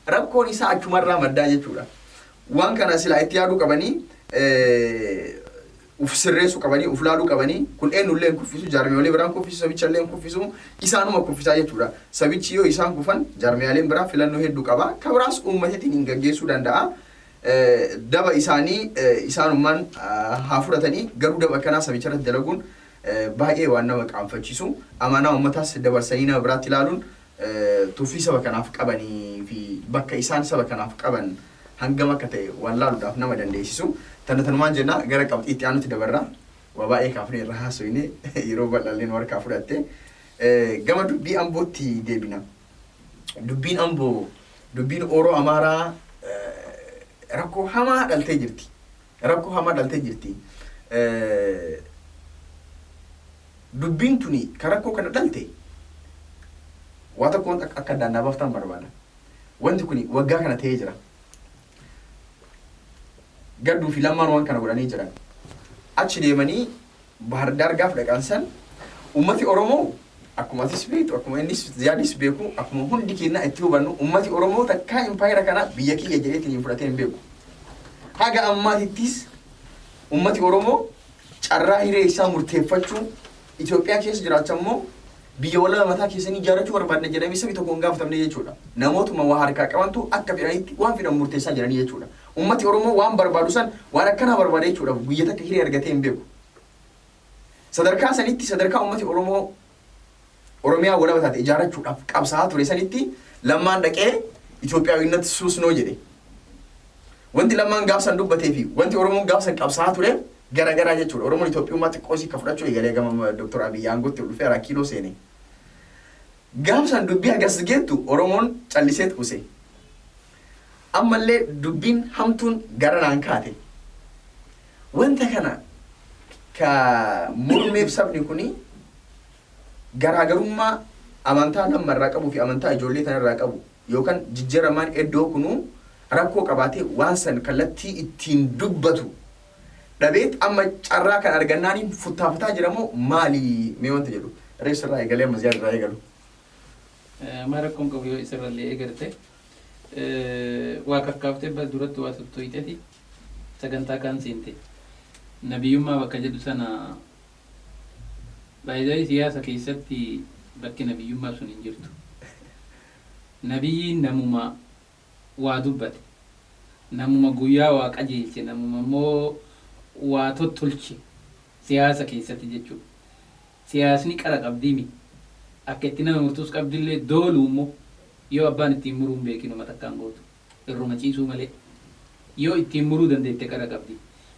rakkoon isaa achumarraa maddaa jechuudha. Waan kana silaa itti yaaduu qabanii, uf sirreessuu qabanii, uf laaluu qabanii. Kun eenyullee hin kuffisu, jaarmiyoolee biraan kuffisu, sabicha illee hin kuffisu, isaanuma kuffisaa jechuudha. Sabichi yoo isaan kufan, jaarmiyaaleen biraa filannoo hedduu qaba. Ka biraas uummateetiin hin gaggeessuu danda'a. Daba isaanii isaanummaan haa fudhatanii, garuu daba akkanaa sabicha irratti dalaguun baay'ee waan nama qaanfachiisu. Amaanaa uummataas dabarsanii nama biraatti ilaaluun tuffii saba kanaaf qabanii fi bakka isaan saba kanaaf qaban hangam akka ta'e waan laaluudhaaf nama dandeessisu. Tana tanumaan jenna, gara qabxii itti aanutti dabarra. Waa baay'ee kaafnee irra haasofne, yeroo bal'aallee nu harkaa fudhatte. Gama dubbii Ambootti deebina. Dubbiin Amboo, dubbiin Oroo Amaaraa rakkoo hamaa dhaltee jirti. Rakkoo hamaa dhaltee jirti. Dubbiin tuni ka rakkoo kana dhalte waa tokko wanta akka addaan naa baaftan barbaada. Wanti kuni waggaa kana ta'ee jira. Gadduu fi Lammaan waan kana godhanii jiran. Achi deemanii Bahardaar gaaf dhaqan san, ummati Oromoo akkuma atis beektu, akkuma innis Ziyaadis beeku, akkuma hundi keenya itti hubannu, ummati Oromoo takkaa impaayera kana biyya kiyya jedheetiin hin fudhatee hin beeku. Haga ammaatittis ummati Oromoo carraa hiree isaa murteeffachuu, Itoophiyaa keessa jiraachaa immoo biyya walaba mataa keessanii ijaarrachuu barbaadna jedhamee sabi tokko hin gaafatamne jechuudha. Namootuma waa harkaa qabantu akka fedhanitti waan fedhan murteessaa jiranii jechuudha. Ummati Oromoo waan barbaadu san, waan akkanaa barbaada jechuudhaaf guyya takka hiree argatee hin beeku. Sadarkaa sanitti, sadarkaa ummati Oromoo Oromiyaa walaba taate ijaarrachuudhaaf qabsaa'aa ture sanitti, Lammaan dhaqee Itoophiyaawwinnatti suusnoo jedhe. Wanti Lammaan gaafsan dubbatee fi wanti Oromoon gaafsan qabsaa'aa tureef garagaraa jechuudha. Oromoon Itoophiyummaa xiqqoo isii akka fudhachuu eegalee gama Dr. Abiyyi aangootti ol dhufee Araa Kiiloo seene. Gaafsan dubbii hagas geettu Oromoon calliseet use. Ammallee dubbiin hamtuun gara naan kaate. Wanta kana ka mormeef sabni kuni garaagarummaa amantaa Lamma irraa qabuu fi amantaa ijoollee tanarraa qabu yookaan jijjiiramaan iddoo kunuu rakkoo qabaatee waan san kallattii ittiin dubbatu dhabeet amma carraa kan argannaaniin futtaafataa jira moo maali mee wanta jedhu rees irraa eegalee amma Ziyaad irraa eegalu. Amma rakkoon qabu yoo isarrallee eegarte, waa kakkaaftee duratti waa tuttuqxeti sagantaa kaan seente. Nabiyyummaa bakka jedhu sana, baay'ee siyaasa keessatti bakki nabiyyummaa sun hin jirtu. Nabiyyiin namuma waa dubbate, namuma guyyaa waa qajeelche, namuma immoo waa tottolche siyaasa keessatti jechuudha. Siyaasni qara qabdiimi. Akka itti nama murtuus qabdillee, dooluu immoo yoo abbaan ittiin muruu hin beekinuma takkaan gootu. Irruma ciisuu malee. Yoo ittiin muruu dandeette qara qabdi.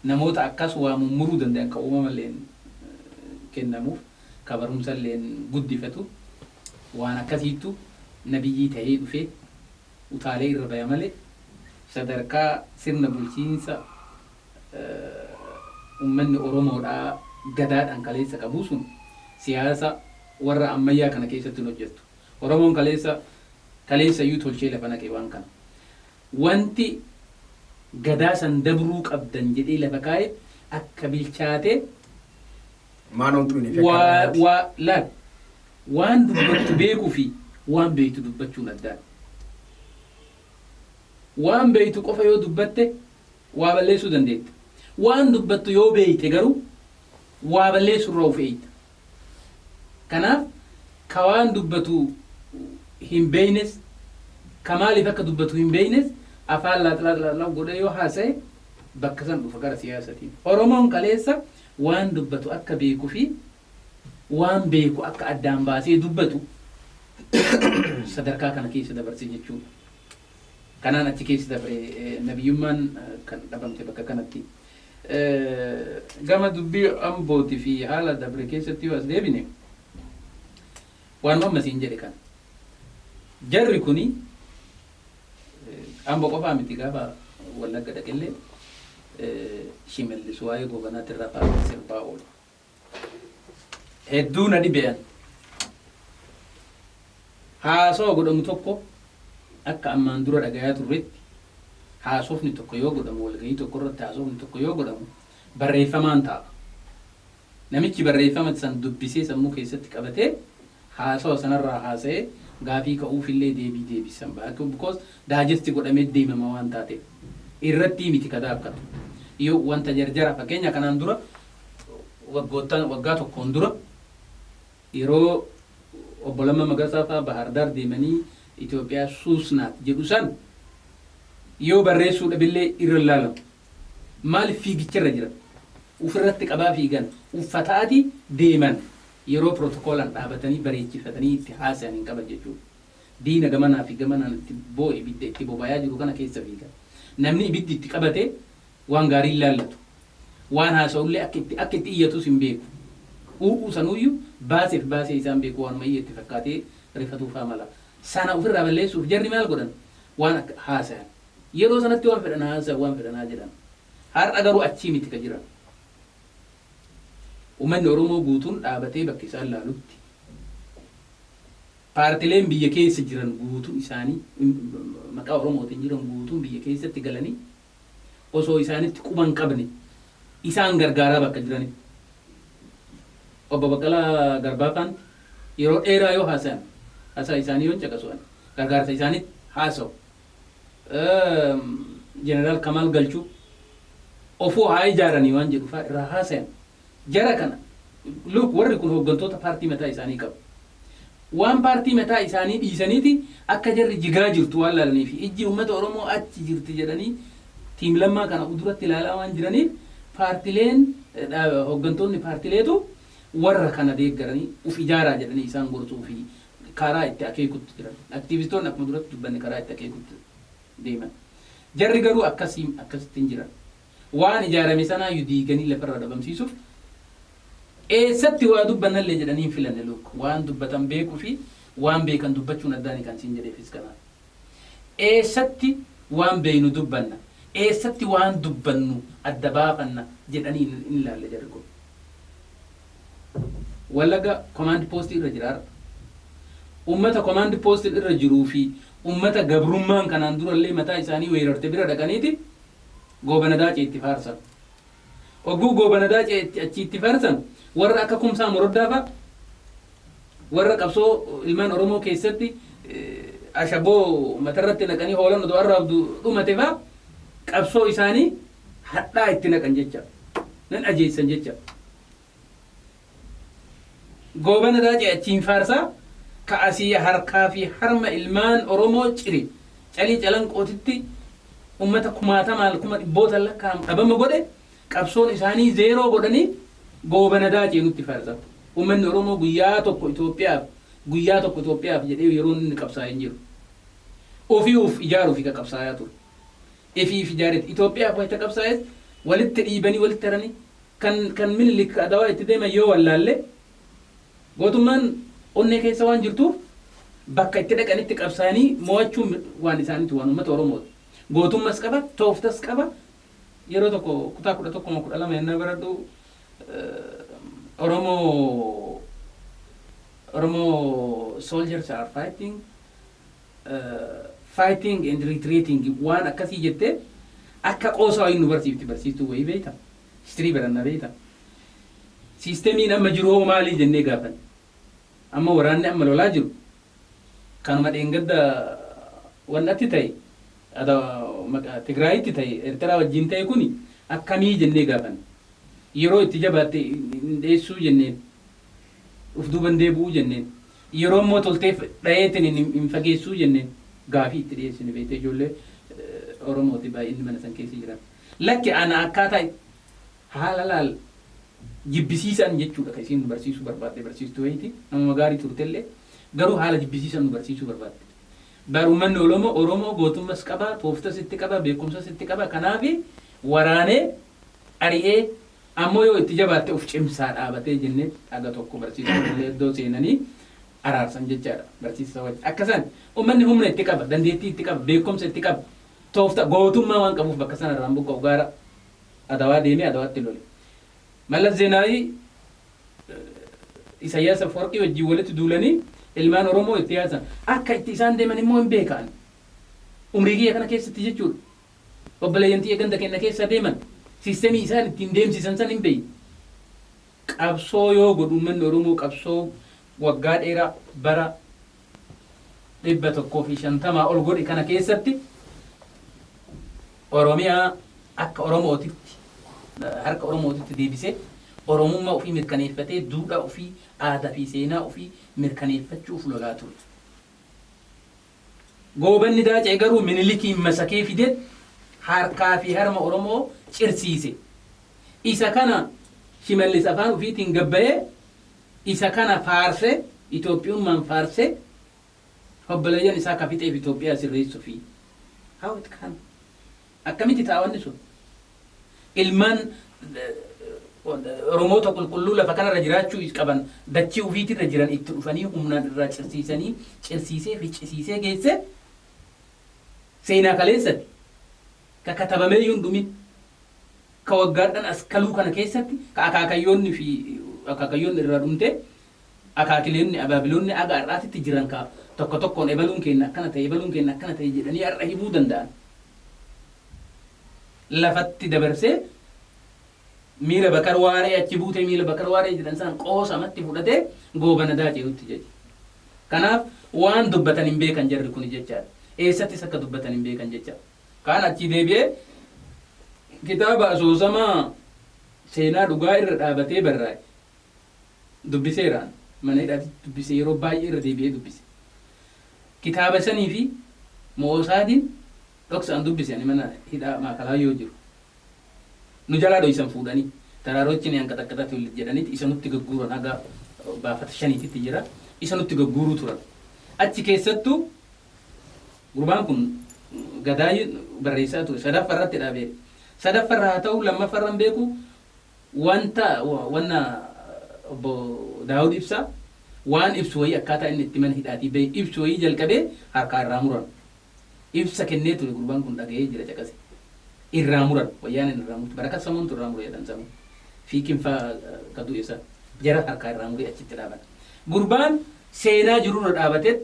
Namoota akkas waa mummuruu danda'an kan uumamalleen kennamuuf, ka barumsalleen guddifatu, waan akkasiittu nabiyyii ta'ee dhufee utaalee irra baya malee, sadarkaa sirna bulchiinsa ummanni Oromoodhaa gadaadhaan kaleessa qabuu sun siyaasa warra ammayyaa kana keessatti hin hojjettu. Oromoon kaleessa kaleessa iyyuu tolchee lafa naqe waan kana. Wanti gadaa san dabruu qabdan jedhee lafa kaa'e akka bilchaatee Maanoon xuunii fi waa akka waa laal, waan dubbattu beekuu fi waan beektu dubbachuun addaadha. Waan beektu qofa yoo dubbatte waa balleessuu dandeetta. Waan dubbattu yoo beekte garuu waa balleessuu irraa of eegda. Kanaaf ka waan dubbatu hin beeknes, ka maaliif akka dubbatu hin beeknes, afaan laax laax laax godhee yoo haasa'e bakka san dhufa gara siyaasatiin. Oromoon kaleessa waan dubbatu akka beekuu fi waan beeku akka addaan baasee dubbatu sadarkaa kana keessa dabarse jechuudha. Kanaan achi keessa dabre nabiyyummaan kan dhabamte bakka kanatti. Gama dubbii Ambootii fi haala dabre keessatti yoo as deebine, waanuma amma siin jedhe kana. Jarri kuni Amboo qofaa miti, gaafa Wallagga dhaqellee Shimallis waa'ee Goobanaatti irraa fa'aa sirbaa oolu. Hedduu na dhibe'an. Haasawa godhamu tokko akka ammaan dura dhagayaa turretti, haasofni tokko yoo godhamu, walgahii tokko irratti haasofni tokko yoo godhamu, barreeffamaan ta'a. Namichi barreeffama san dubbisee sammuu keessatti qabatee haasawa sanarraa haasa'ee gaafii ka'uufillee deebii deebisan ba'a. Because digest godhamee deemama waan taateef. Irratti miti ka daakkatu. Yoo wanta jarjara, fakkeenya kanaan dura waggoottan waggaa tokkoon dura yeroo obbo Lammaa Magarsaa fa'aa Bahar Daar deemanii "Itoophiyaa ሱስ ናት" jedhu san yoo barreessuu dhabillee irra ilaalamu. Maaliif? Fiigicharra jiran. Ofirratti qabaa fiigan, uffataati deeman, yeroo protokoolaan dhaabatanii bareechifatanii itti haasayan hin qaban jechuudha. Diina gamanaa fi gamanaan itti boo'e, ibidda itti bobayaa jiru kana keessa fiigan. Namni ibiddi itti qabate waan gaarii hin laallatu. Waan haasa'ullee akka itti iyyatus hin beeku. U'uu sanuyyuu baaseef baasee isaan beeku, waanuma iyya itti fakkaatee rifatuufaa mala. Sana ofirraa balleessuuf jarri maal godhan? Waan akka haasayan. Yeroo sanatti waan fedhan haasayan, waan fedhan haa jedhan. Har'a garuu achii miti ka jiran. Uummanni Oromoo guutuun dhaabatee bakka isaan laalutti, paartileen biyya keessa jiran guutuun isaanii maqaa Oromootiin jiran guutuun biyya keessatti galanii osoo isaanitti quban qabne isaan gargaaraa bakka jiranitti. Obbo Baqqalaa Garbaa faanti yeroo dheeraa yoo haasayan, haasaa isaanii yoon caqasu'an, gargaarsa isaanitti haasa'u. Jeneraal Kamaal Galchuu ofuu haa ijaaranii waan jedhu fa'aa irraa haasayan. Jara kana, look, warri kun hooggantoota paartii mataa isaanii qabu. Waan paartii mataa isaanii dhiisaniiti akka jarri jigaa jirtu waan laalanii fi ijji uummata Oromoo achi jirti jedhanii team Lammaa kana duratti ilaalaa waan jiraniif, paartileen, hooggantoonni paartileetu warra kana deeggaranii uf ijaaraa jedhanii isaan gorsuu fi karaa itti akeekutti jiran. Aktiivistoonni akkuma duratti dubbanne karaa itti akeekutti deeman. Jarri garuu akkasii akkasitti hin jiran. Waan ijaarame sanaayyuu diiganii lafarraa dhabamsiisuuf eessatti waa dubbannallee jedhanii hin filanne. Look, waan dubbatan beekuu fi waan beekan dubbachuun addaani kan siin jedheefis kanaaf. Eessatti waan beeynu dubbanna, eessatti waan dubbannu adda baafanna jedhanii hin ilaalle jarri kun. Wallagga command post irra jira har'a. Ummata command post irra jiruu fi ummata gabrummaan kanaan durallee mataa isaanii weerarte bira dhaqaniiti Goobana Daacee itti faarsan. Ogguu Goobana Daacee itti achi itti faarsan, warra akka Kumsaa Moroddaa fa'a, warra qabsoo ilmaan Oromoo keessatti ashaboo matarratti naqanii hoolan odoo arraabdu dhumate fa'a, qabsoo isaanii hadhaa itti naqan jecha. Nan ajeessan jecha. Goobana Daacee achiin faarsaa, ka asii harkaa fi harma ilmaan Oromoo cire, Calii Calanqootitti ummata kumaatamaan, kuma dhibboota lakkaa'amu dhabama godhe, qabsoon isaanii zeeroo godhanii Goobana Daacee nutti faarsan. Uummanni Oromoo guyyaa tokko Itoophiyaaf, guyyaa tokko Itoophiyaaf jedhee yeroo inni qabsaa'ee hin jiru. Ofii of ijaaruuf ka qabsaayaa ture. Ifiif ijaareeti. Itoophiyaaf wayita qabsaa'es Walitti dhiibanii walitti haranii kan Minilik Adawaa itti deeman yoo wallaalle, gootummaan onnee keessa waan jirtuuf bakka itti dhaqanitti qabsaa'anii mo'achuun waan isaaniiti, waan uummata Oromooti. Gootummas qaba, tooftas qaba. Yeroo tokko kutaa 11 moo 12 yennaa baradhu, Oromoo soldiers are fighting and retreating waan akkasii jettee akka qoosaa wayii nu barsiifti barsiistuu wayii, beekta. History baranna, beekta. Systemiin amma jiru hoo maalii jennee gaafanne. Amma waraanni amma lolaa jiru kanuma dheengadda wannatti ta'e, Tigraayitti ta'e, Eertiraa wajjin ta'e kuni akkamii jennee gaafanne. Yeroo itti jabaatte hin dheessuu jenneen. Uf duuban deebi'uu jenneen. Yeroo immoo tolteef dhayeetiin hin fageessuu jenneen. Gaafii itti dhiyeessine, beektee, ijoollee Oromooti baay'inni mana san keessa jiran. Lakki, ana akkaataa haala laal jibbisiisan jechuudha kan isiin nu barsiisuu barbaadde. Barsiistuu wayiiti, nama gaarii turtellee, garuu haala jibbisiisan nu barsiisuu barbaadde. Bar uummanni Oromoo gootummas qaba, tooftas itti qaba, beekumsas itti qaba. Kanaafi waraanee ari'ee ammoo yoo itti jabaatte uf cimsaa dhaabatee jennee dhaga tokko barsiisuu iddoo seenanii araarsan jechaadha barsiisa wajji. Akkasan uummanni humna itti qaba, dandeettii itti qaba, beekumsa itti qaba. Toofta gootummaa waan qabuuf bakka sana irraan buqqa'u gaara Adawaa deemee Adawaatti lole. Mallas Zeenaawii Isaayyaas Afwarqii wajjin walitti duulanii ilmaan Oromoo itti yaasan. Akka itti isaan deeman immoo hin beekan. Umrii kiyya kana keessatti jechuudha. Obboleeyyan tiyya ganda keenya keessa deeman. Systemii isaan ittiin deemsisan san hin beeyi. Qabsoo yoo godhu uummanni Oromoo qabsoo waggaa dheeraa bara 150 ol godhe kana keessatti Oromiyaa akka Oromootitti harka Oromootitti deebisee, Oromummaa ofii mirkaneeffatee, duudhaa ofii, aadaa fi seenaa ofii mirkaneeffachuuf lolaa ture. Goobanni Daacee garuu Minilikiin masakee fidee harkaa fi harma Oromoo cirsiise. Isa kana Shimallis afaan ofiitiin gabbayee isa kana faarsee, Itoophiyummaan faarsee, obboleeyyan isaa ka fixeef Itoophiyaa sirreessuufi. How it can? Akkamitti ta'a wanni sun? Ilmaan Oromoota qulqulluu lafa kanarra jiraachuu qaban, dachii ofiitirra jiran itti dhufanii humnaan irraa cirsiisanii, cirsiisee ficcisiisee geesse. Seenaa kaleessati ka katabamee iyyuu hin dhumin, ka waggaadhaan as kaluu kana keessatti ka akaakayyoonni fi akaakayyoonni irraa dhumte, akaakileonni abaabiloonni aga har'aatitti jiran, ka tokko tokkoon ebaluun keenya akkana ta'e, ebaluun keenya akkana ta'e jedhanii har'a himuu danda'an. Lafatti dabarsee miila Bakar Waaree achi buutee, miila Bakar Waaree jedhan san qoosamatti fudhatee Goobana Daaceerutti jecha. Kanaaf waan dubbatan hin beekan jarri kuni jechaadha. Eessattis akka dubbatan hin beekan jecha. Kaan achi deebi'ee kitaaba asoosamaa seenaa dhugaa irra dhaabatee barraa'e dubbiseeraan, mana hidhaatti dubbise, yeroo baay'ee irra deebi'ee dubbise. Kitaaba sanii fi mo'oosaatiin dhoksaan dubbise ani mana hidhaa maakalaa yoo jiru. Nu jalaa dhoysan fuudhanii. Taraarochi ni hanqaxaqqaxatu jedhaniiti isa nutti gagguuran, haga baafata shaniititti jira. Isa nutti gagguuruu turan. Achi keessattuu gurbaan kun gadaa barreessaa ture. Sadaffa irratti dhaabee. Sadaffa irra haa ta'u, lammaffa irra hin beeku, wanta wanna obbo Daawud Ibsaa waan ibsu wayii, akkaataa inni itti mana hidhaatii bahe ibsu wayii jalqabee harkaa irraa muran. Ibsa kennee ture gurbaan kun, dhaga'ee jira, caqase. Irraa muran, wayyaaneen irraa murte, Barakat Samuuntu irraa mure jedhan sanuu. Fiikin faa ka du'e san jara harkaa irraa muree achitti dhaaban. Gurbaan seenaa jirurra dhaabatee,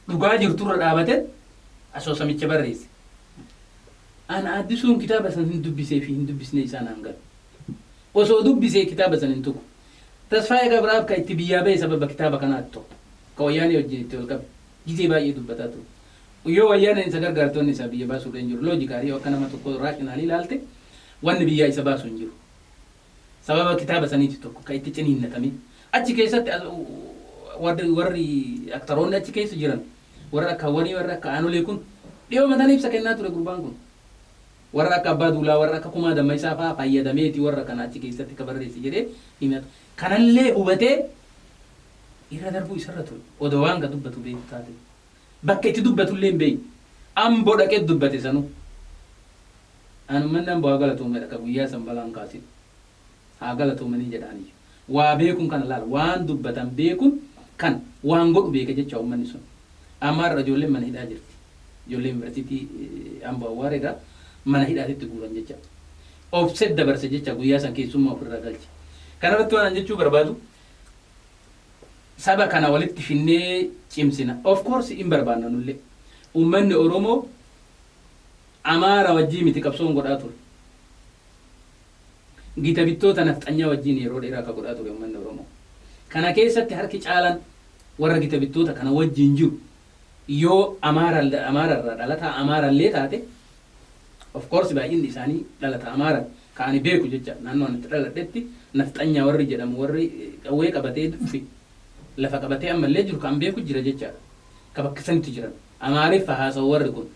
dhugaa jirturra dhaabatee asoosamicha barreesse. Ana Addisuun kitaaba san hin dubbisee fi hin dubbisnee isaan hangalu. Osoo dubbisee kitaaba san hin tuqu. Tasfaayee Gabraab ka itti biyyaa bahe sababa kitaaba kanaati tokko. Ka wayyaanee wajjin itti ol qabe. Gizee baay'ee dubbataa ture. Yoo wayyaaneen isa gargaartoonni isaa biyya baasuudha hin jiru. Logically yoo akka nama tokko rationally ilaalte, wanni biyyaa isa baasu hin jiru. Sababa kitaaba saniiti tokko ka itti ciniinnatame. Achi keessatti warri aktaroonni achi keessa jiran, warra akka Hawwanii, warra akka Aanolee kun dhiyoo mataan ibsa kennaa ture gurbaan kun. Warra akka Abbaa Duulaa, warra akka Kumaa Dammayisaa fa'aa fayyadameeti warra kana achi keessatti ka barreesse jedhee himata. Kanallee hubatee irra darbuu isarra ture. Odoo waan ka dubbatu beeku taate. Bakka itti dubbatullee hin beekne. Amboo dhaqee dubbate sanuu. An uummanni Amboo haa galatoomu ka guyyaa san balaan kaasin. Haa galatoomanii jedhaanii. Waa beekuun kana laala. Waan dubbatan beekuun kan waan godhu beeka jecha uummanni sun. Amma har'a ijoolleen mana hidhaa jirti. Ijoollee yuunivarsiitii Amboo Awwaareedha mana hidhaatitti guuran jecha. Obset dabarse jecha guyyaa san keessummaa ofirraa galche. Kanarratti waan an jechuu barbaadu, saba kana walitti finnee cimsina. Of course hin barbaanna nullee. Uummanni Oromoo Amaara wajjii miti qabsoon godhaa ture. Gita bittoota nafxanyaa wajjin yeroo dheeraa akka godhaa ture uummanni Oromoo. Kana keessatti harki caalaan warra gita bittoota kana wajjin jiru yoo Amaararraa dhalataa Amaarallee taate, of course baay'inni isaanii dhalata Amaara ka ani beeku jecha. Naannoo ani itti dhaladhetti nafxanyaa warri jedhamu, warri qawwee qabatee dhufe, lafa qabatee ammallee jiru kan beeku jira jechaadha. Ka bakka sanitti jiran. Amaariffa haasa'u warri kun.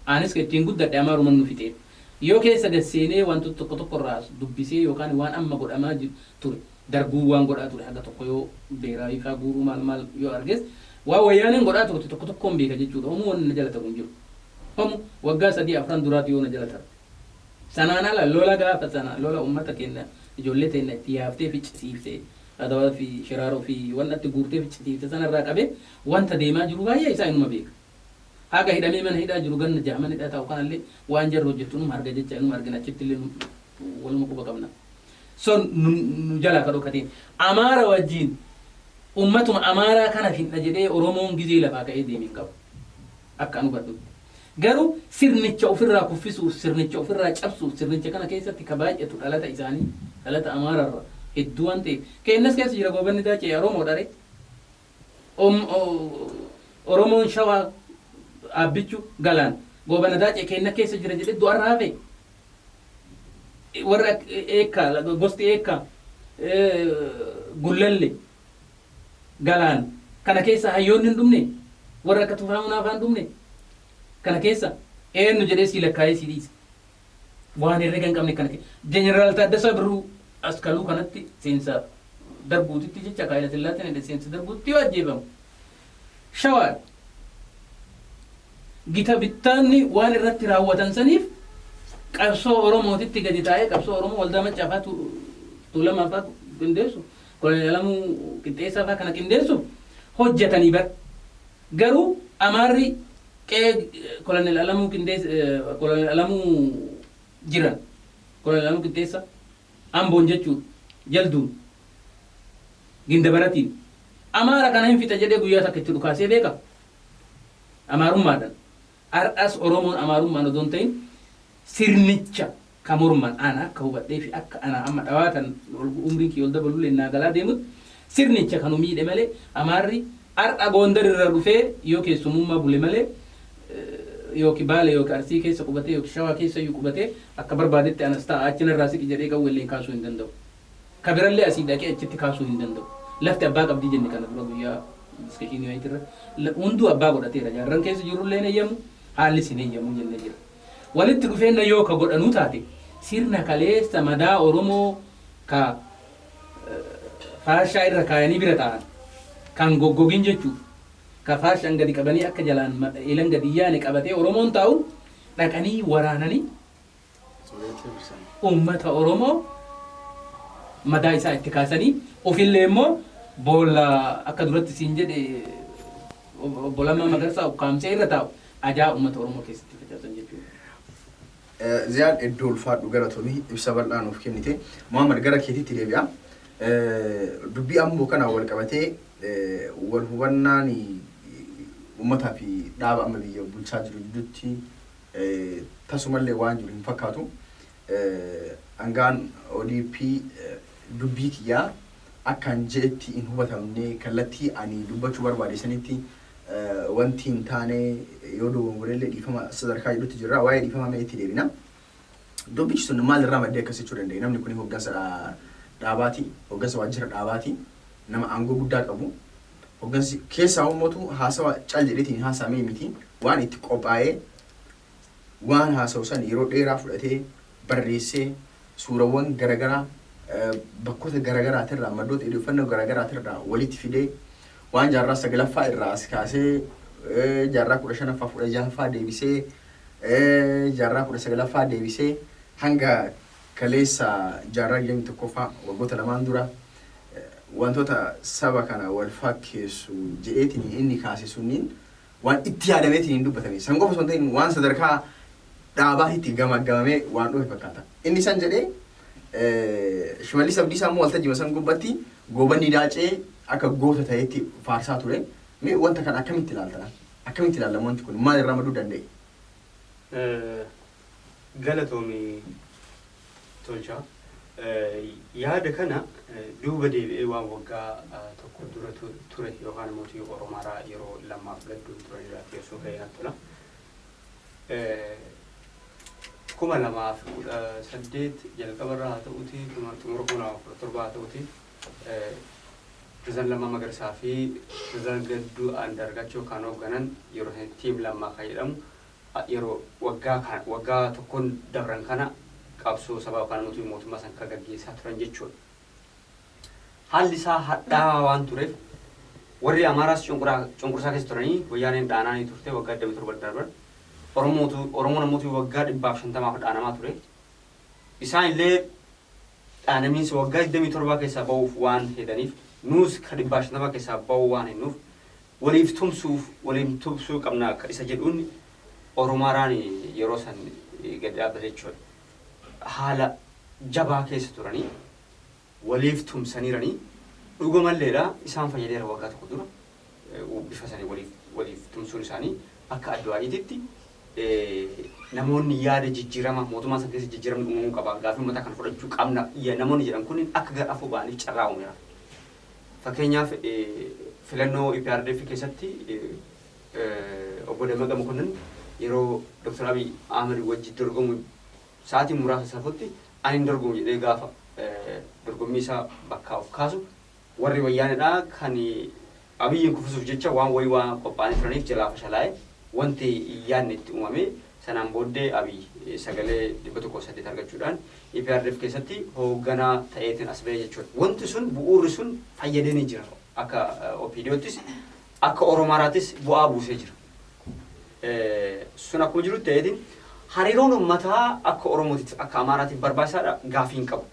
Anis kan ittiin guddadhe Amaaruman nu fixee. Yoo keessa gad seenee wantoota tokko tokko irraa dubbisee yookaan waan amma godhamaa ture, darguun waan godhaa ture haga tokko, yoo beeraawii faa guuruu maal maal yoo arges, waan Wayyaaneen godhaa turte tokko tokkoon beeka jechuudha. Homuu wanni na jala ta'u hin jiru. Homu waggaa 3 4 duraatu yoo na jala tarte. Sanaan ala lola gaafa sana lola uummata keenya, ijoollee teenya itti yaaftee ficcisiiftee, Adawaa fi Shiraaroo fi wanna itti guurtee ficcisiifte sanarraa qabee wanta deemaa jiru baay'ee isaa inuma beeka. Haga hidhamee mana hidhaa jiru, ganna 6 mana hidhaa taa'u kanallee, waan jarri hojjettu numa arga jecha, inuma argina, achitti illee waluma quba qabna. So nu jalaa ka dhokateen. Amaara wajjin, ummatuma Amaaraa kana finna jedhee Oromoon gizee lafaa ka'ee deeme hin qabu. Akka anu hubadhutti. Garuu sirnicha ofirraa kuffisuuf, sirnicha ofirraa cabsuuf, sirnicha kana keessatti ka baay'atu dhalata isaanii, dhalata Amaararra hedduu waan ta'eef. Keennas keessa jira. Goobanni Daacee Oromoodha ree. Oromoon Shawaa Aabbichu Galaan Goobana Daacee keenna keessa jira jedhee du'arra hafe. Warra Eekkaa, gosti Eekkaa, Gullalle, Galaan kana keessa hayyoonni hin dhumne, warra akka Tufaa Munaafaa hin dhumne. Kana keessa eenyu jedhee sii lakkaa'ee sii dhiisa. Waan herrega hin qabne kana keessa. Jeneraal Taaddasaa Birruu Askaluu kanatti seensa darguutitti jecha Haayila Sillaaseen hidhe, seensa darguutti yoo ajjeefamu Shawaadha. Gita bittaanni waan irratti raawwatan saniif qabsoo Oromootitti gadi taa'ee, qabsoo Oromoo Waldaa Maccaa fa'aa, Tuulamaa fa'aa qindeessu, Koloneel Alamuu Qixxeessaa fa'aa kana qindeessuuf hojjetanii bar. Garuu Amaarri qe'ee Koloneel Alamuu qindeess Koloneel Alamuu jiran, Koloneel Alamuu Qixxeessaa Amboon jechuudha, Jalduun, Gindabaratiin Amaara kana hin fixa jedhee guyyaa takka itti dhukaasee beeka Amaarummaadhaan. Har'as Oromoon Amaarummaan odoo hin ta'in sirnicha ka morman, ana akka hubadhee fi akka ana amma dhawaatan umriin kiyya ol dabalullee naa galaa deemutti, sirnicha kanu miidhe malee Amaarri har'a Goondar irra dhufee yoo keessummummaa bule malee, yookiin Baale yookiin Arsii keessa qubatee yookiin Shawaa keessa iyyuu qubatee akka barbaadetti anas ta'a achi narraa siqi jedhee qawwee illee kaasuu hin danda'u. Ka birallee asii dhaqee achitti kaasuu hin danda'u. Lafti abbaa qabdii jenne kana dura guyyaa discussion wayiitirra hunduu abbaa godhateera. Jaarran keessa jirullee hin eeyyamu, haallis hin eeyyamu jennee jira. Walitti dhufeenya yoo ka godhanuu taate, sirna kaleessa madaa Oromoo ka faashaa irra kaayanii bira taa'an kan goggogin jechuudha. Ka faashaan gadi qabanii akka jalaan eelan gadi yaane qabatee Oromoon taa'u dhaqanii waraananii uummata Oromoo madaa isaa itti kaasanii, ofillee immoo boolla akka duratti siin jedhe obbo Lammaa Magarsaa ukkaamsee irra taa'u ajaa uummata Oromoo keessatti facaasan jechuudha. Ziyaad, iddoo ulfaadhu, galatoomii, ibsa bal'aa nuuf kennite. Muhammad, gara keetitti deebi'a. Dubbii Amboo kanaan wal qabatee wal hubannaan uummataa fi dhaaba amma biyya bulchaa jiru gidduutti tasumallee waan jiru hin fakkaatu. Hangaan ODP dubbii kiyyaa akkaan je'etti hin hubatamne, kallattii ani dubbachuu barbaade sanitti wanti hin taane, yoo dogongorellee dhiifama sadarkaa jedhutti jirra. Waa'ee dhiifamaa mee itti deebina. Dubbichi sun maal irraa maddee akkas jechuu danda'e? Namni kun hoggansa dhaabaati, hoggansa waajjira dhaabaati, nama aangoo guddaa qabu. Hoggansi keessaa ummatu haasawa cal jedheetiin haasamee miti, waan itti qophaa'ee, waan haasa'u san yeroo dheeraa fudhatee barreessee, suurawwan garaagaraa bakkoota garaagaraatirraa, maddoota odeeffannoo garaagaraatirraa walitti fidee, waan jaarraa 9ffaa irraa as kaasee jaarraa 15ffaa 16ffaa deebisee Jaarraa 19ffaa deebisee hanga kaleessa jaarraa 21ffaa waggoota lamaan dura wantoota saba kana wal fakkeessu jedheetiin inni kaase sunniin waan itti yaadameetiin hin dubbatame. San qofa osoo hin ta'in waan sadarkaa dhaabaatitti gamaggamamee waan dhufe fakkaata. Inni san jedhee, Shimallis Abdiisaa immoo waltajjima san gubbatti Goobanni Daacee akka goota ta'etti faarsaa ture. Mee wanta kana akkamitti ilaalta? Akkamitti ilaalama wanti kun? Maal irraa madduu danda'e? Galatoomi Tolchaa. Yaada kana duuba deebi'ee waan waggaa tokko dura ture yookaan immoo Oromaaraa yeroo lammaaf gadduun turan irraa osoo ka'ee natti tola. 2018 jalqabarraa haa ta'uti, xumura 2017 haa ta'uti, Pireezidant Lammaa Magarsaa fi Pireezidant Gadduu Andargaachoo kan hoogganan yeroo sanitti Team Lammaa kan jedhamu yeroo waggaa tokkoon dabran kana qabsoo sabaa yookaan immoo mootummaa san kan gaggeessaa turan jechuudha. Haalli isaa hadhaawaa waan tureef, warri Amaaraas cunqursaa keessa turanii, Wayyaaneen dhaanaanii turte waggaa 27 darban. Oromoon ammoo waggaa 150f dhaanamaa ture. Isaan illee dhaanamiinsa waggaa 27 keessaa ba'uuf waan hedaniif, nuus ka 150 keessaa ba'uu waan hennuuf waliif tumsuuf waliin tumsuu qabna akka isa jedhuun Oromaaraan yeroo san gadi dhaabbate jechuudha. Haala jabaa keessa turanii waliif tumsaniiranii dhugamalleedha, isaan fayyadeera. Waggaa tokko dura bifa sanii waliif tumsuun isaanii akka addu'aa'iititti namoonni yaada jijjiirama mootummaa san keessa jijjiiramni uumamuu qaba, gaafii uummataa kana fudhachuu qabna namoonni jedhan kun akka gara afur ba'aniif carraa uumeera. Fakkeenyaaf, filannoo EPRDF keessatti obbo Dammaqa Mokonnin yeroo Dr. Abiy Ahmed wajji dorgomu sa'aatii muraasa safutti ani hin dorgomu jedhee gaafa dorgommii isaa bakkaa of kaasu, warri Wayyaanedha kan Abiyyiin kuffisuuf jecha waan wayii waan qophaa'anii turaniif jalaa fashalaa'e. Wanti yaadni itti uumame sanaan booddee Abiy sagalee 108 argachuudhaan EPRDF keessatti hoogganaa ta'eetiin as ba'e jechuudha. Wanti sun, bu'uurri sun fayyadee ni jira. Akka OPDOttis akka Oromaaraattis bu'aa buusee jira. Sun akkuma jirutti ta'eetiin, hariiroon uummataa akka Oromootiif akka Amaaraatiif barbaachisaadha, gaafii hin qabu.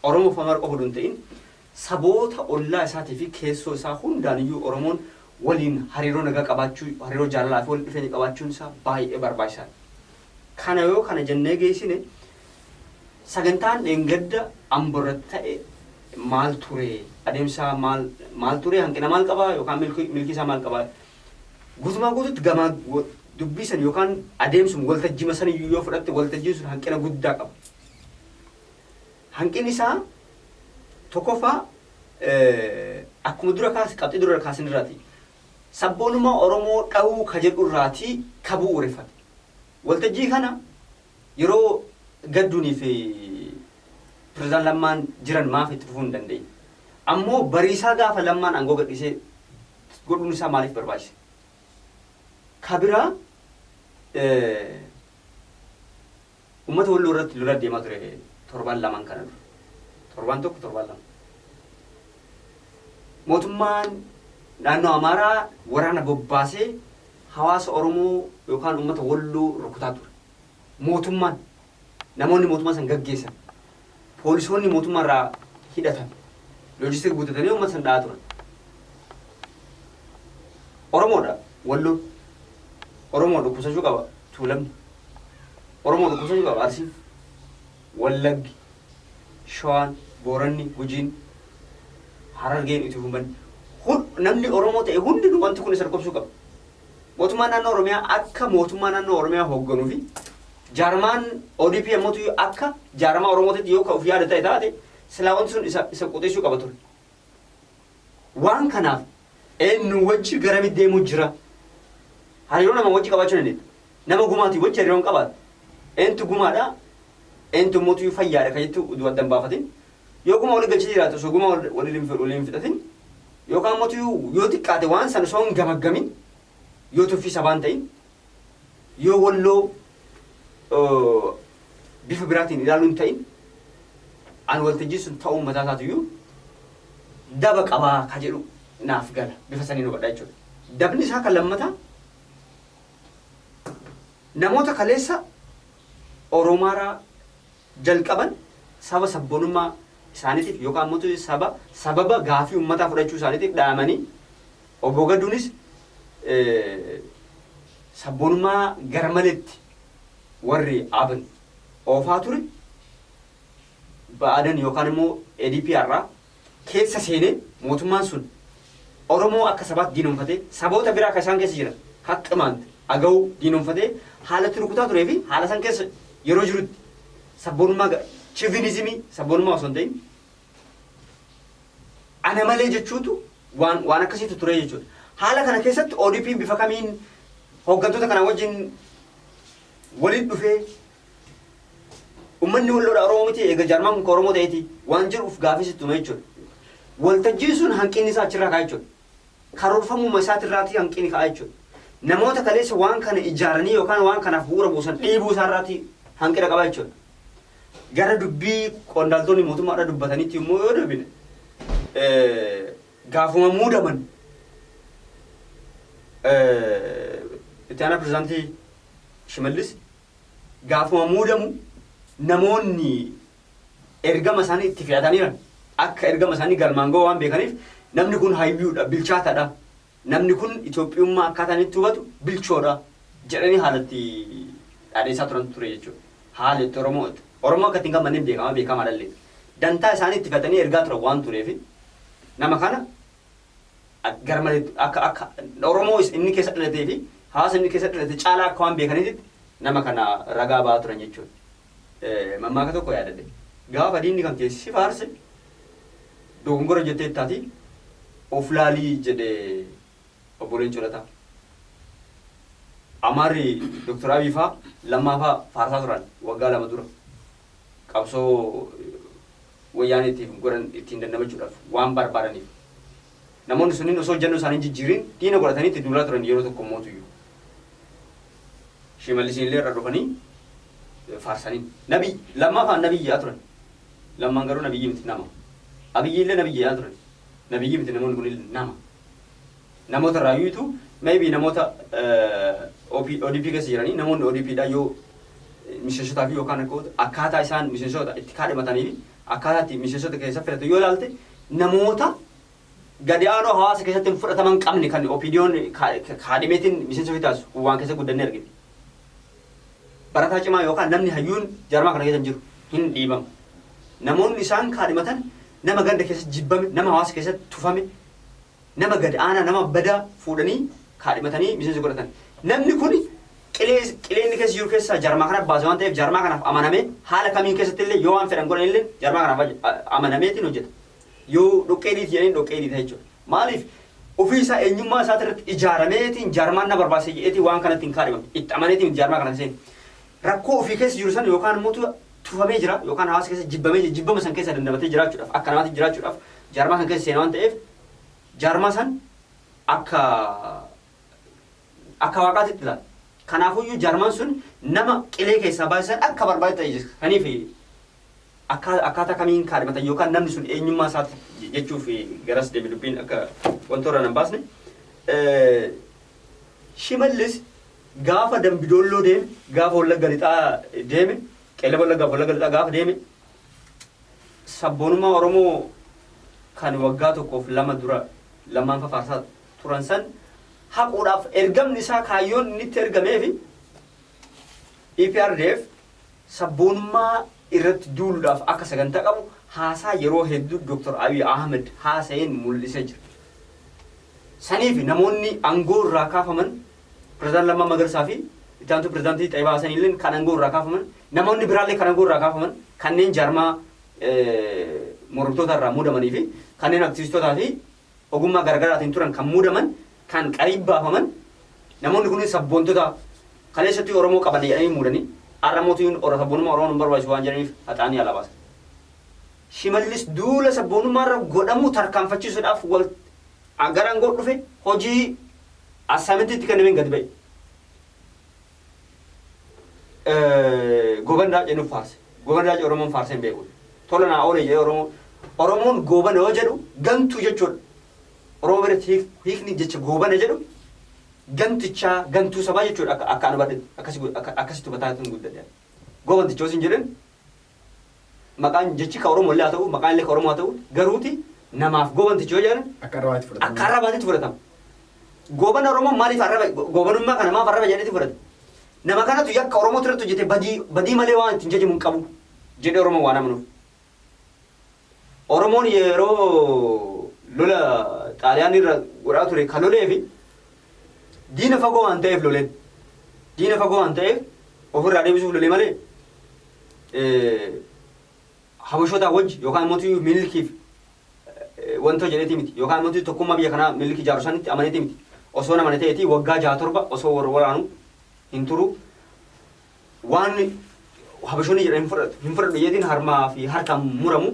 Oromoof Amaara qofa osoo hin ta'in saboota ollaa isaatii fi keessoo isaa hundaaniyyuu Oromoon waliin hariiroo nagaa qabaachuu, hariiroo jaalalaa fi waliin dhufeenya qabaachuun isaa baay'ee barbaachisaadha. Kana yoo kana jennee geessine, sagantaan dheengadda Ambo irratti ta'e maal ture? Adeemsa maal maal ture? Hanqina maal qabaa? Yookaan milkii isaa maal qabaa? Guutumaa guututti gamaa dubbii san yookaan adeemsuma waltajjima san iyyuu yoo fudhatte, waltajjiin sun hanqina guddaa qaba. Hanqinni isaa tokkoffaa, akkuma dura kaase, qabxii dura kaasan irraati. Sabboonummaa Oromoo dha'uu ka jedhu irraati ka bu'uureffate. Waltajjii kana yeroo Gadduunii fi Pireezidant Lammaan jiran maaf itti fufuu hin dandeenye? Ammoo bariisaa gaafa Lammaan aangoo gadhiisee godhuun isaa maaliif barbaachise? Ka biraa, uummata Walloo irratti lola deemaa ture torbaan lamaan kana dura. Torbaan tokko, torbaan lama. Mootummaan naannoo Amaaraa waraana bobbaasee hawaasa Oromoo yookaan uummata Walloo rukutaa ture. Mootummaan, namoonni mootummaa san gaggeessan, poolisoonni mootummaa irraa hidhatan, loojistikii guuttatanii uummata san dha'aa turan. Oromoodha Walloon. Oromoo dhukkubsachuu qaba Tuulamni. Oromoo dhukkubsachuu qaba Arsiin. Wallaggi, Shawaan, Booranni, Gujiin, Harargeen itti fuban. Namni Oromoo ta'e hundinuu wanti kun isa dhukkubsuu qaba. Mootummaan naannoo Oromiyaa akka mootummaa naannoo Oromiyaa hoogganuu fi jaarmaan ODP ammoo akka jaarmaa Oromootitti yoo ka of yaada ta'e taate, silaa wanti sun isa quxisuu qaba ture. Waan kanaaf eenyu wajji garamitti deemuu jira? Hariiroo nama wajji qabaachuu dandeetta. Nama gumaatii wajji hariiroo hin qabaattu. Eentu gumaadha? Eentu immoo fayyaadha kan jettu utuu adda hin baafatin. Yoo gumaa walii galchitee jiraatu osoo gumaa waliin fixatin, yookaan immoo yoo xiqqaate waan sana osoo hin gamaggamin, yoo tuffii sabaan ta'in, yoo Walloo bifa biraatiin ilaaluu hin ta'in, an waltajjiin sun ta'uun mataa isaatiyyuu daba qabaa ka jedhu naaf gala, bifa saniin hubadha jechuudha. Dabni isaa kan lammataa Namoota kaleessa Oromaaraa jalqaban saba sabboonummaa isaaniitiif yookaan immoo saba sababa gaafii uummataa fudhachuu isaaniitiif dhaamanii obbo Gadduunis sabboonummaa garmaleetti warri ABN oofaa ture ba'aadan yookaan immoo ADP irraa keessa seenee mootummaan sun Oromoo akka sabaatti diinonfatee saboota biraa akka isaan keessa jiran Haqimaant Agaw diinonfatee haala itti rukutaa turee fi haala san keessa yeroo jirutti sabboonummaa chauvinismii sabboonummaa osoo hin ta'in ana malee jechuutu waan akkasiitu ture jechuudha. Haala kana keessatti ODP'n bifa kamiin hooggantoota kana wajjin walitti dhufee uummanni walloodha Oromoo miti eega jaarmaan kun ka Oromoo ta'eeti waan jedhuuf gaafii sitti uume jechuudha. Waltajjiin sun hanqinni isaa achirraa ka'a jechuudha. Karoorfamuma isaatirraatii hanqinni ka'a jechuudha. Namoota kaleessa waan kana ijaaranii yookaan waan kanaaf bu'uura buusan dhiibuu isaarraatii hanqina qaba jechuudha. Gara dubbii qondaaltonni mootummaadha dubbatanitti immoo yoo deebine, gaafuma muudaman itti aanaa pirezidaantii Shimallis gaafuma muudamu namoonni ergama isaanii itti fe'ataniiran akka ergama isaanii galmaan ga'u waan beekaniif, namni kun hayyuudha, bilchaataadha, namni kun Itoophiyummaa akkaataan itti hubatu bilchoodha jedhanii haala itti dhaadheessaa turan ture jechuudha. Haala itti Oromoo akka ittiin gammanneen beekama beekamaadha illee. Dantaa isaanii itti fe'atanii ergaa turan waan tureef nama kana gara malee akka Oromoo inni keessa dhalatee fi hawaasa inni keessa dhalate caalaa akka waan beekanitti nama kana ragaa ba'aa turan jechuudha. Mammaaka tokko yaadadhe. Gaafa diinni kan keessi si faarse dogongora jettee taati of laalii jedhe obbo Leencoo Lataa. Amaarri Dr. Abiy faa Lammaa faa faarsaa turan waggaa 2 dura. Qabsoo wayyaanee ittiin godhan ittiin dandamachuudhaaf waan barbaadaniif. Namoonni sunniin osoo hojjannoo isaanii hin jijjiirin diina godhatanii itti duulaa turan yeroo tokko mootuyyuu. Shimallisin illee irra dhufanii faarsaniin. Nabi Lammaa faan nabiyyi jedhaa turan. Lammaan garuu nabiyyi miti, nama. Abiyyi illee nabiyyi jedhaa turan. Nabiyyi miti, namoonni kun illee nama. Namoota irraa iyyuu maybe namoota ODP keessa jiranii, namoonni ODP dha yoo miseensotaa fi yookaan akkaataa isaan miseensota itti kaadhimatanii fi akkaataa itti miseensota keessa filatu yoo ilaalte, namoota gadi aanoo hawaasa keessatti hin fudhataman qabne kan OPDOn kaadhimeetiin miseensa ofii taasisu waan keessa guddannee argine. Barataa cimaa yookaan namni hayyuun jaarmaa kana keessa hin jiru, hin dhiibamu. Namoonni isaan kaadhimatan nama ganda keessatti jibbame, nama hawaasa keessatti tufame, nama gad aanaa, nama badaa fuudhanii kaadhimatanii miseensa godhatan. Namni kun qilee qilee inni keessa jiru keessaa jaarmaa kana baase waan ta'eef jaarmaa kanaaf amanamee haala kamiin keessatti illee yoo waan fedhan godhan illee jaarmaa kanaaf amanameetiin hojjeta. Yoo dhoqqee dhiiti jedhanii dhoqqee dhiita jechuudha. Maaliif? Ofii isaa eenyummaa isaati irratti ijaarameetiin jaarmaan na barbaachisa jedheetiin waan kanatti hin kaadhimamne. Itti amaneetiin jaarmaa kana seene. Rakkoo ofii keessa jiru san yookaan immoo tufamee jira yookaan hawaasa keessa jibbamee jira, jibbama san keessa dandamatee jiraachuudhaaf, akka namaatti jiraachuudhaaf jaarmaa san keessa seena waan ta'eef jaarmaa san akka waaqaatitti ilaala. Kanaafuyyuu jaarmaan sun nama qilee keessaa baasisan akka barbaade ta'e jechuudha. Kaniif akkaataa kamiin kaadhimatan yookaan namni sun eenyummaa isaatti jechuuf garas deeme dubbiin akka wantoota nan baasne. Shimallis gaafa Dambidoolloo deeme, gaafa Wallagga Lixaa deeme, Qeellama Wallaggaa fi Wallagga Lixaa gaafa deeme, sabboonummaa Oromoo kan waggaa tokkoof lama dura Lammaan fafaarsaa turan san haquudhaaf ergamni isaa, kaayyoon inni itti ergameefi EPRDF sabboonummaa irratti duuluudhaaf akka sagantaa qabu haasaa yeroo hedduu Dr. Abiy Ahmed haasa'een mul'isee jira. Saniif namoonni aangoo irraa kaafaman Pirezidaant Lammaa Magarsaa fi itti aantuu pirezidaantii Xayyibaa Hasan illee kan aangoo irraa kaafaman, namoonni biraallee kan aangoo irraa kaafaman, kanneen jaarmaa mormitoota irraa muudamanii fi kanneen aktiivistootaa fi ogummaa garaagaraatiin turan kan muudaman, kan qariib baafaman, namoonni kunneen sabboontota kaleessatti Oromoo qabanne jedhanii muudanii har'a mootiin sabboonummaa Oromoo nu barbaachisu waan jedhaniif haxaanii alaa baasan. Shimallis duula sabboonummaa irra godhamu tarkaanfachiisuudhaaf wal gara aangoo dhufe, hojii assignmentii itti kennameen gadi ba'e. Goban Raacee nuuf faarse. Goban Raacee Oromoon faarsee hin beeku. Tola naa oole jedhee Oromoon goobana yoo jedhu gantuu jechuudha. Oromoo biratti hiikni jecha goobana jedhu Gantichaa gantuu sabaa jechuudha akka akka ani hubadhetti akkasitti hubataa tun guddadhe. Goobanticha osoo hin jedhin maqaan jechi ka Oromoo illee haa ta'u, maqaan illee ka Oromoo haa ta'u, garuuti namaaf goobanticha yoo jedhan Akka arrabaatti fudhatama. Akka arrabaatitti fudhatama. Goobana Oromoo maaliif arraba, goobanummaa kana maaf arraba jedheeti fudhate? Nama kanatu yakka Oromoo irratti hojjete, badii malee waan ittiin jajamu hin qabu jedhee Oromoon waan amanuuf. Oromoon yeroo lola Xaaliyaan irra godhaa ture kan lolee fi diina fagoo waan ta'eef loleen. Diina fagoo waan ta'eef ofirraa deebisuuf lolee malee Habashootaa wajji yookaan immoo Minilikiif wanta jedheeti miti, yookaan immoo tokkummaa biyya kanaa Minilik ijaaru sanitti amaneeti miti. Osoo namane ta'eeti waggaa 6 7 osoo warra waraanu hin turu, waan Habashoonni jedhan hin fudhatu hin fudhadhu jedheetiin harmaa fi harkaan muramu.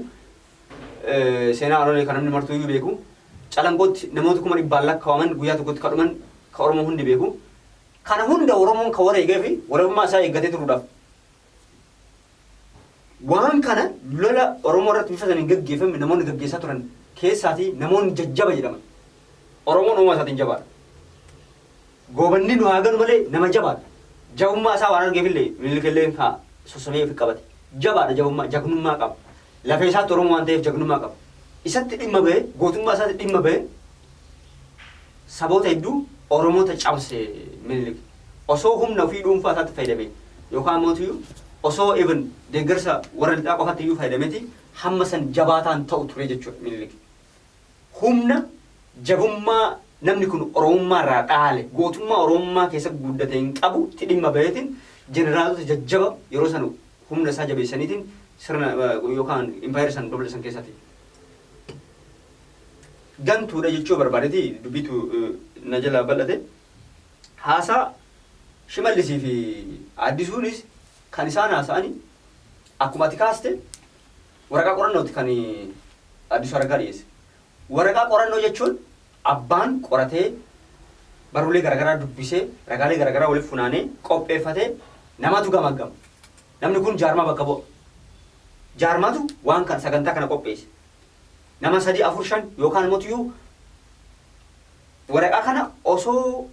Seenaa Aanolee kan namni martuu iyyuu beeku, Calanqootti namoota 100,000 lakkaawaman guyyaa tokkotti kadhuman ka Oromoo hundi beeku. Kana hunda Oromoon ka wareegee fi walabummaa isaa eeggatee turuudhaaf. Waan kana lola Oromoo irratti bifa saniin gaggeeffame namoonni gaggeessaa turan keessaatii namoonni jajjaba jedhaman. Oromoon uumama isaatiin jabaadha. Goobanni nu haa ganu malee nama jabaadha. Jabummaa isaa waan argeef illee Minilik illee haa sossobee ofi qabate. Jabaadha, jabummaa, jagnummaa qaba. Lafee isaatti Oromoo waan ta'eef jagnummaa qaba. Isatti dhimma bahee, gootummaa isaatti dhimma bahee saboota hedduu Oromoota cabse Minilik. Osoo humna ofii dhuunfaa isaatti fayyadame yookaan immoo osoo even deeggarsa warra lixaa qofatti iyyuu fayyadameeti hamma san jabaataan ta'u ture jechuudha Minilik. Humna jabummaa namni kun Oromummaa irraa dhaale, gootummaa Oromummaa keessa guddate hin qabu itti dhimma baheetiin jeneraalota jajjaba yeroo san humna isaa jabeessaniitiin sirna yookaan impaayera san babal'isan keessatti. Gantuudha jechuu barbaadeeti, dubbiitu na jala bal'ate. Haasaa Shimallisii fi Addisuunis kan isaan haasa'ani akkuma ati kaaste waraqaa qorannooti kan Addisuu Araggaa dhiyeesse. Waraqaa qorannoo jechuun abbaan qoratee, barruulee garaagaraa dubbisee, ragaalee garaagaraa walitti funaanee qopheeffatee namatu gamaggama. Namni kun jaarmaa bakka bu'a. Jaarmaatu waan kan sagantaa kana qopheesse. Nama sadii, afur, shan yookaan immoo tuyyuu waraqaa kana osoo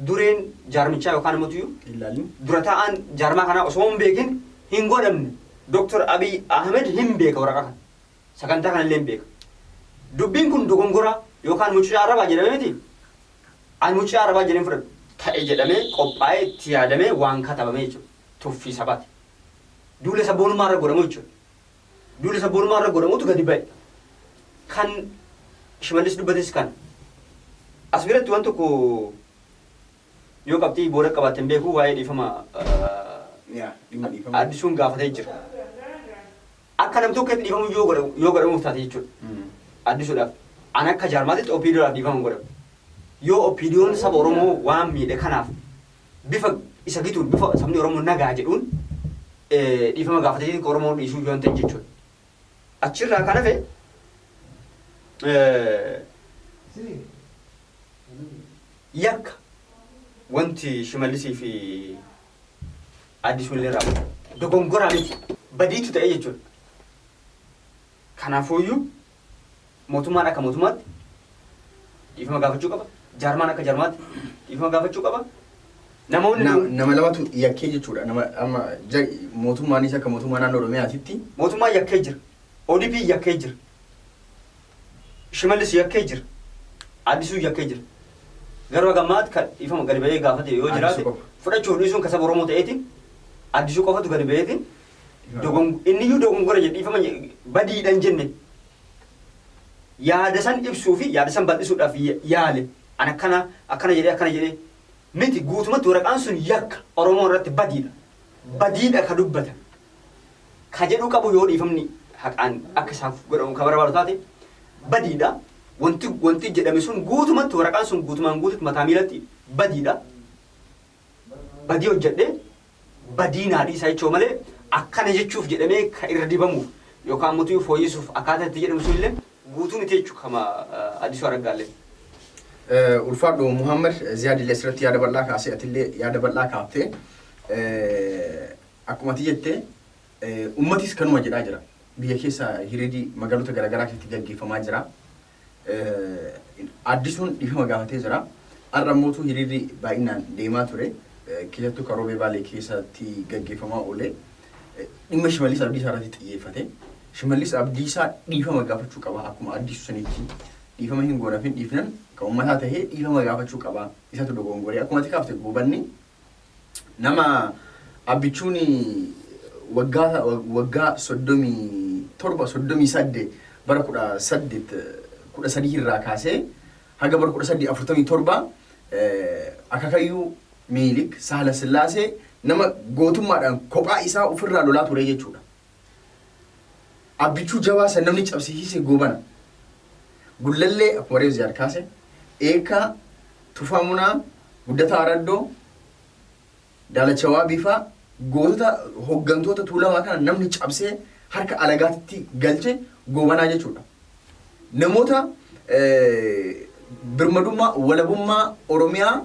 dureen jaarmichaa yookaan immoo tuyyuu Ilaalin. Dura taa'aan jaarmaa kanaa osoo hin beekin hin godhamne. Dr. Abiy Ahmed hin beeka waraqaa kana. Sagantaa kana illee hin beeka. Dubbiin kun dogongoraa yookaan mucaa arrabaa jedhamee miti. Ani mucaa arrabaa jedheen fudhadhu. Ta'e jedhamee qophaa'ee itti yaadamee waan katabamee jechuudha. Tuffii sabaati. Duula sabboonummaa irra godhamu jechuudha. Duula sabboonummaa irra godhamutu gadi ba'e. Kan Shimallis dubbates kana. As biratti waan tokko yoo qabxii booda qabaatte hin beeku, waa'ee dhiifama Yaa, dhimma dhiifama. Addisuun gaafatee jira. Akka nam tokkotti dhiifamu yoo godhamuuf taate jechuudha. Addisuudhaaf. Ani akka jaarmaatitti OPDOdhaaf dhiifama hin godhamu. Yoo OPDOn saba Oromoo waan miidhe kanaaf bifa isa gituun, bifa sabni Oromoo nagaa jedhuun dhiifama gaafatee Oromoo dhiisuu yoo hin ta'in jechuudha. Achirraa kan hafe yakka wanti Shimallisii fi Addisuun illee raawwatan dogongoraa miti, badiitu ta'e jechuudha. Kanaafuuyyuu mootummaan akka mootummaatti dhiifama gaafachuu qaba. Jaarmaan akka jaarmaatti dhiifama gaafachuu qaba. Namoonni Nama lamatu yakkee jechuudha. Nama amma mootummaanis akka mootummaa naannoo Oromiyaatitti Mootummaan yakkee jira. ODP yakkee jira. Shimallis yakkee jira. Addisuu yakkee jira. Garuu haga ammaatti kan dhiifama gadi ba'ee gaafate yoo jiraate Addisuu qofa. Fudhachuuf dhiisuun kan saba Oromoo ta'eetiin Addisuu qofatu gadi ba'eetiin inni iyyuu dogongora jedhe, dhiifama badiidhan jenne, yaada san ibsuu fi yaada san bal'isuudhaaf yaale. An akkana akkana jedhee akkana jedhee miti, guutumatti waraqaan sun yakka Oromoo irratti badiidha. Badiidha ka dubbatan. Ka jedhuu qabu yoo dhiifamni haqaan akka isaaf godhamu ka barbaadu taate badiidha. Wanti jedhame sun guutumatti, waraqaan sun guutumaan guututti mataa miilatti badiidha. Badii hojjedhe, badii naa dhiisaa jechuu malee akkana jechuuf jedhamee ka irra dibamuuf yookaan mutuu fooyyessuuf akkaataa itti jedhamu sun illee guutuu miti jechuu kama Addisuu Araggaallee. Ulfaadhu Muhammad Ziyaad illee asirratti yaada bal'aa kaasee, atillee yaada bal'aa kaaftee, akkuma ati jette ummatis kanuma jedhaa jira. Biyya keessa hiriirri magaalota garaagaraa keessatti gaggeeffamaa jira. Addisuun dhiifama gaafatee jira. Har'a mootuu hiriirri baay'inaan deemaa ture. Keessattuu kan Roobee Baalee keessatti gaggeeffamaa oole. Dhimma Shimallis Abdiisaa irratti xiyyeeffate. Shimallis Abdiisaa dhiifama gaafachuu qaba. Akkuma Addisuu sanitti dhiifama hin goonafin dhiifnan kan uummataa tahee dhiifama gaafachuu qaba. Isatu dogongoree. Akkuma ati kaafte, Goobanni nama Abbichuun waggaa 37, 38, bara 1813 irraa kaasee haga bara 1847 akaakayyuu Miilik Sahala Sillaasee nama gootummaadhaan kophaa isaa ofirraa lolaa ture jechuudha. Abbichuu jabaa san namni cabsiisise Goobana. Gullallee akkuma reefu Ziyaad kaase, Eekkaa, Tufaa Munaa, Guddataa Araddoo, Daalacha Waabii faa gootota hooggantoota Tuulamaa kana namni cabsee harka alagaatti galche Goobanaa jechuudha. Namoota birmadummaa walabummaa Oromiyaa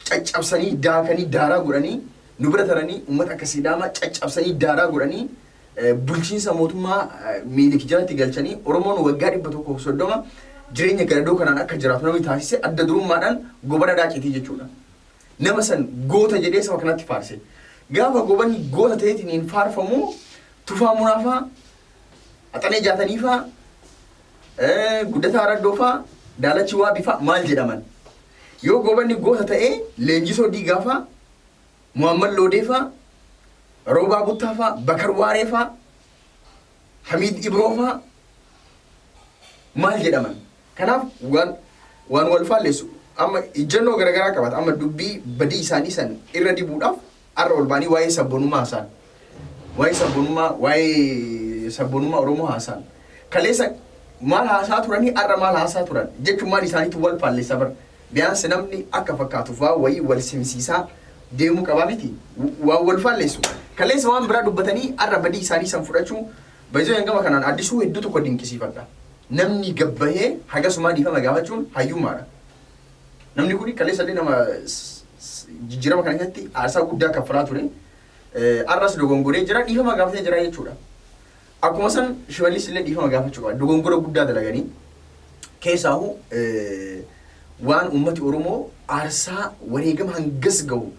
caccabsanii daakanii daaraa godhanii nu bira taranii, uummata akka Sidaamaa caccabsanii daaraa godhanii, bulchiinsa mootummaa Miilik jalatti galchanii Oromoon waggaa 130 jireenya gadadoo kanaan akka jiraatu namni taasise adda durummaadhaan Goobana Daacitii jechuudha. Nama san goota jedhee saba kanatti faarse. Gaafa Goobanni goota ta'eetiin hin faarfamu, Tufaa Munaafaa, Axanee Jaataniifaa, Guddataa Raddoofaa, Daalachi Waabifaa maal jedhaman? Yoo Goobanni goota ta'ee, Leenjisoo Diigaafaa, Muhammad Loodeefaa, Roobaa Buttaafaa, Bakar Waareefaa, Hamiid Ibroofaa maal jedhaman? Kanaaf waan wal faalleessu amma ijjannoo garaagaraa qabata. Amma dubbii badii isaanii san irra dibuudhaaf har'a ol ba'anii waa'ee sabboonummaa haasa'an. Waa'ee sabboonummaa Oromoo haasa'an. Kaleessa maal haasaa turanii, har'a maal haasaa turan jechuun maal isaaniitu wal faalleessa bara. Biyaansi namni akka fakkaatuuf waa wayii wal simsiisaa deemuu qabaa miti. Waan wal faalleessu. Kaleessa waan biraa dubbatanii har'a badii isaanii san fudhachuu baay'ee hangama kanaan Addisuu hedduu tokko dinqisiifadha. Namni gabbahee hagasumaa dhiifama gaafachuun hayyummaadha. Namni kun kaleessa illee nama jijjiirama kana keessatti aarsaa guddaa kaffalaa ture. Har'as dogongoree jira, dhiifama gaafatee jira jechuudha. Akkuma san Shimallis illee dhiifama gaafachuu qaba. Dogongora guddaa dalaganii keessaahu waan uummati Oromoo aarsaa wareegama hangas gahu,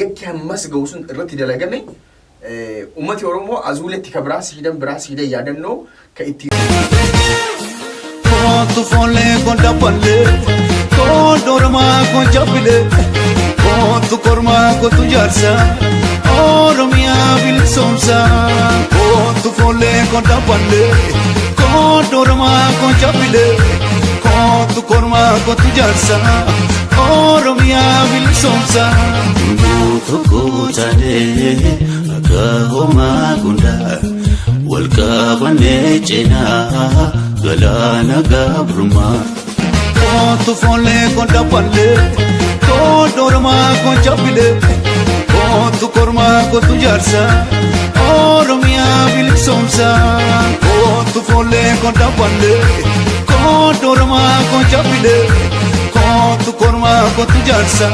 yakki hammas gahu sun irratti dalagame, uummati Oromoo azuuletti ka biraa siidan biraa siidan yaadannoo ka itti Kootu foollee koo dabballee, koo dormaa koo jabbilee, kootu kormaa kootu jaarsa Oromiyaa bilisoomsa. Kootu foollee koo dabballee, koo dormaa koo jabbilee, kootu kormaa kootu jaarsa Oromiyaa bilisoomsa. Hunduu tokko taanee akka homaa gundaa wal qabannee cinaa galaana gabrummaa. Kootu foollee koo dabballee, koo dormaa koo jabbilee, kootu kormaa kootu jaarsa Oromiyaa bilisoomsa. Kootu foollee koo dabballee, koo dormaa koo jabbilee, kootu kormaa kootu jaarsa.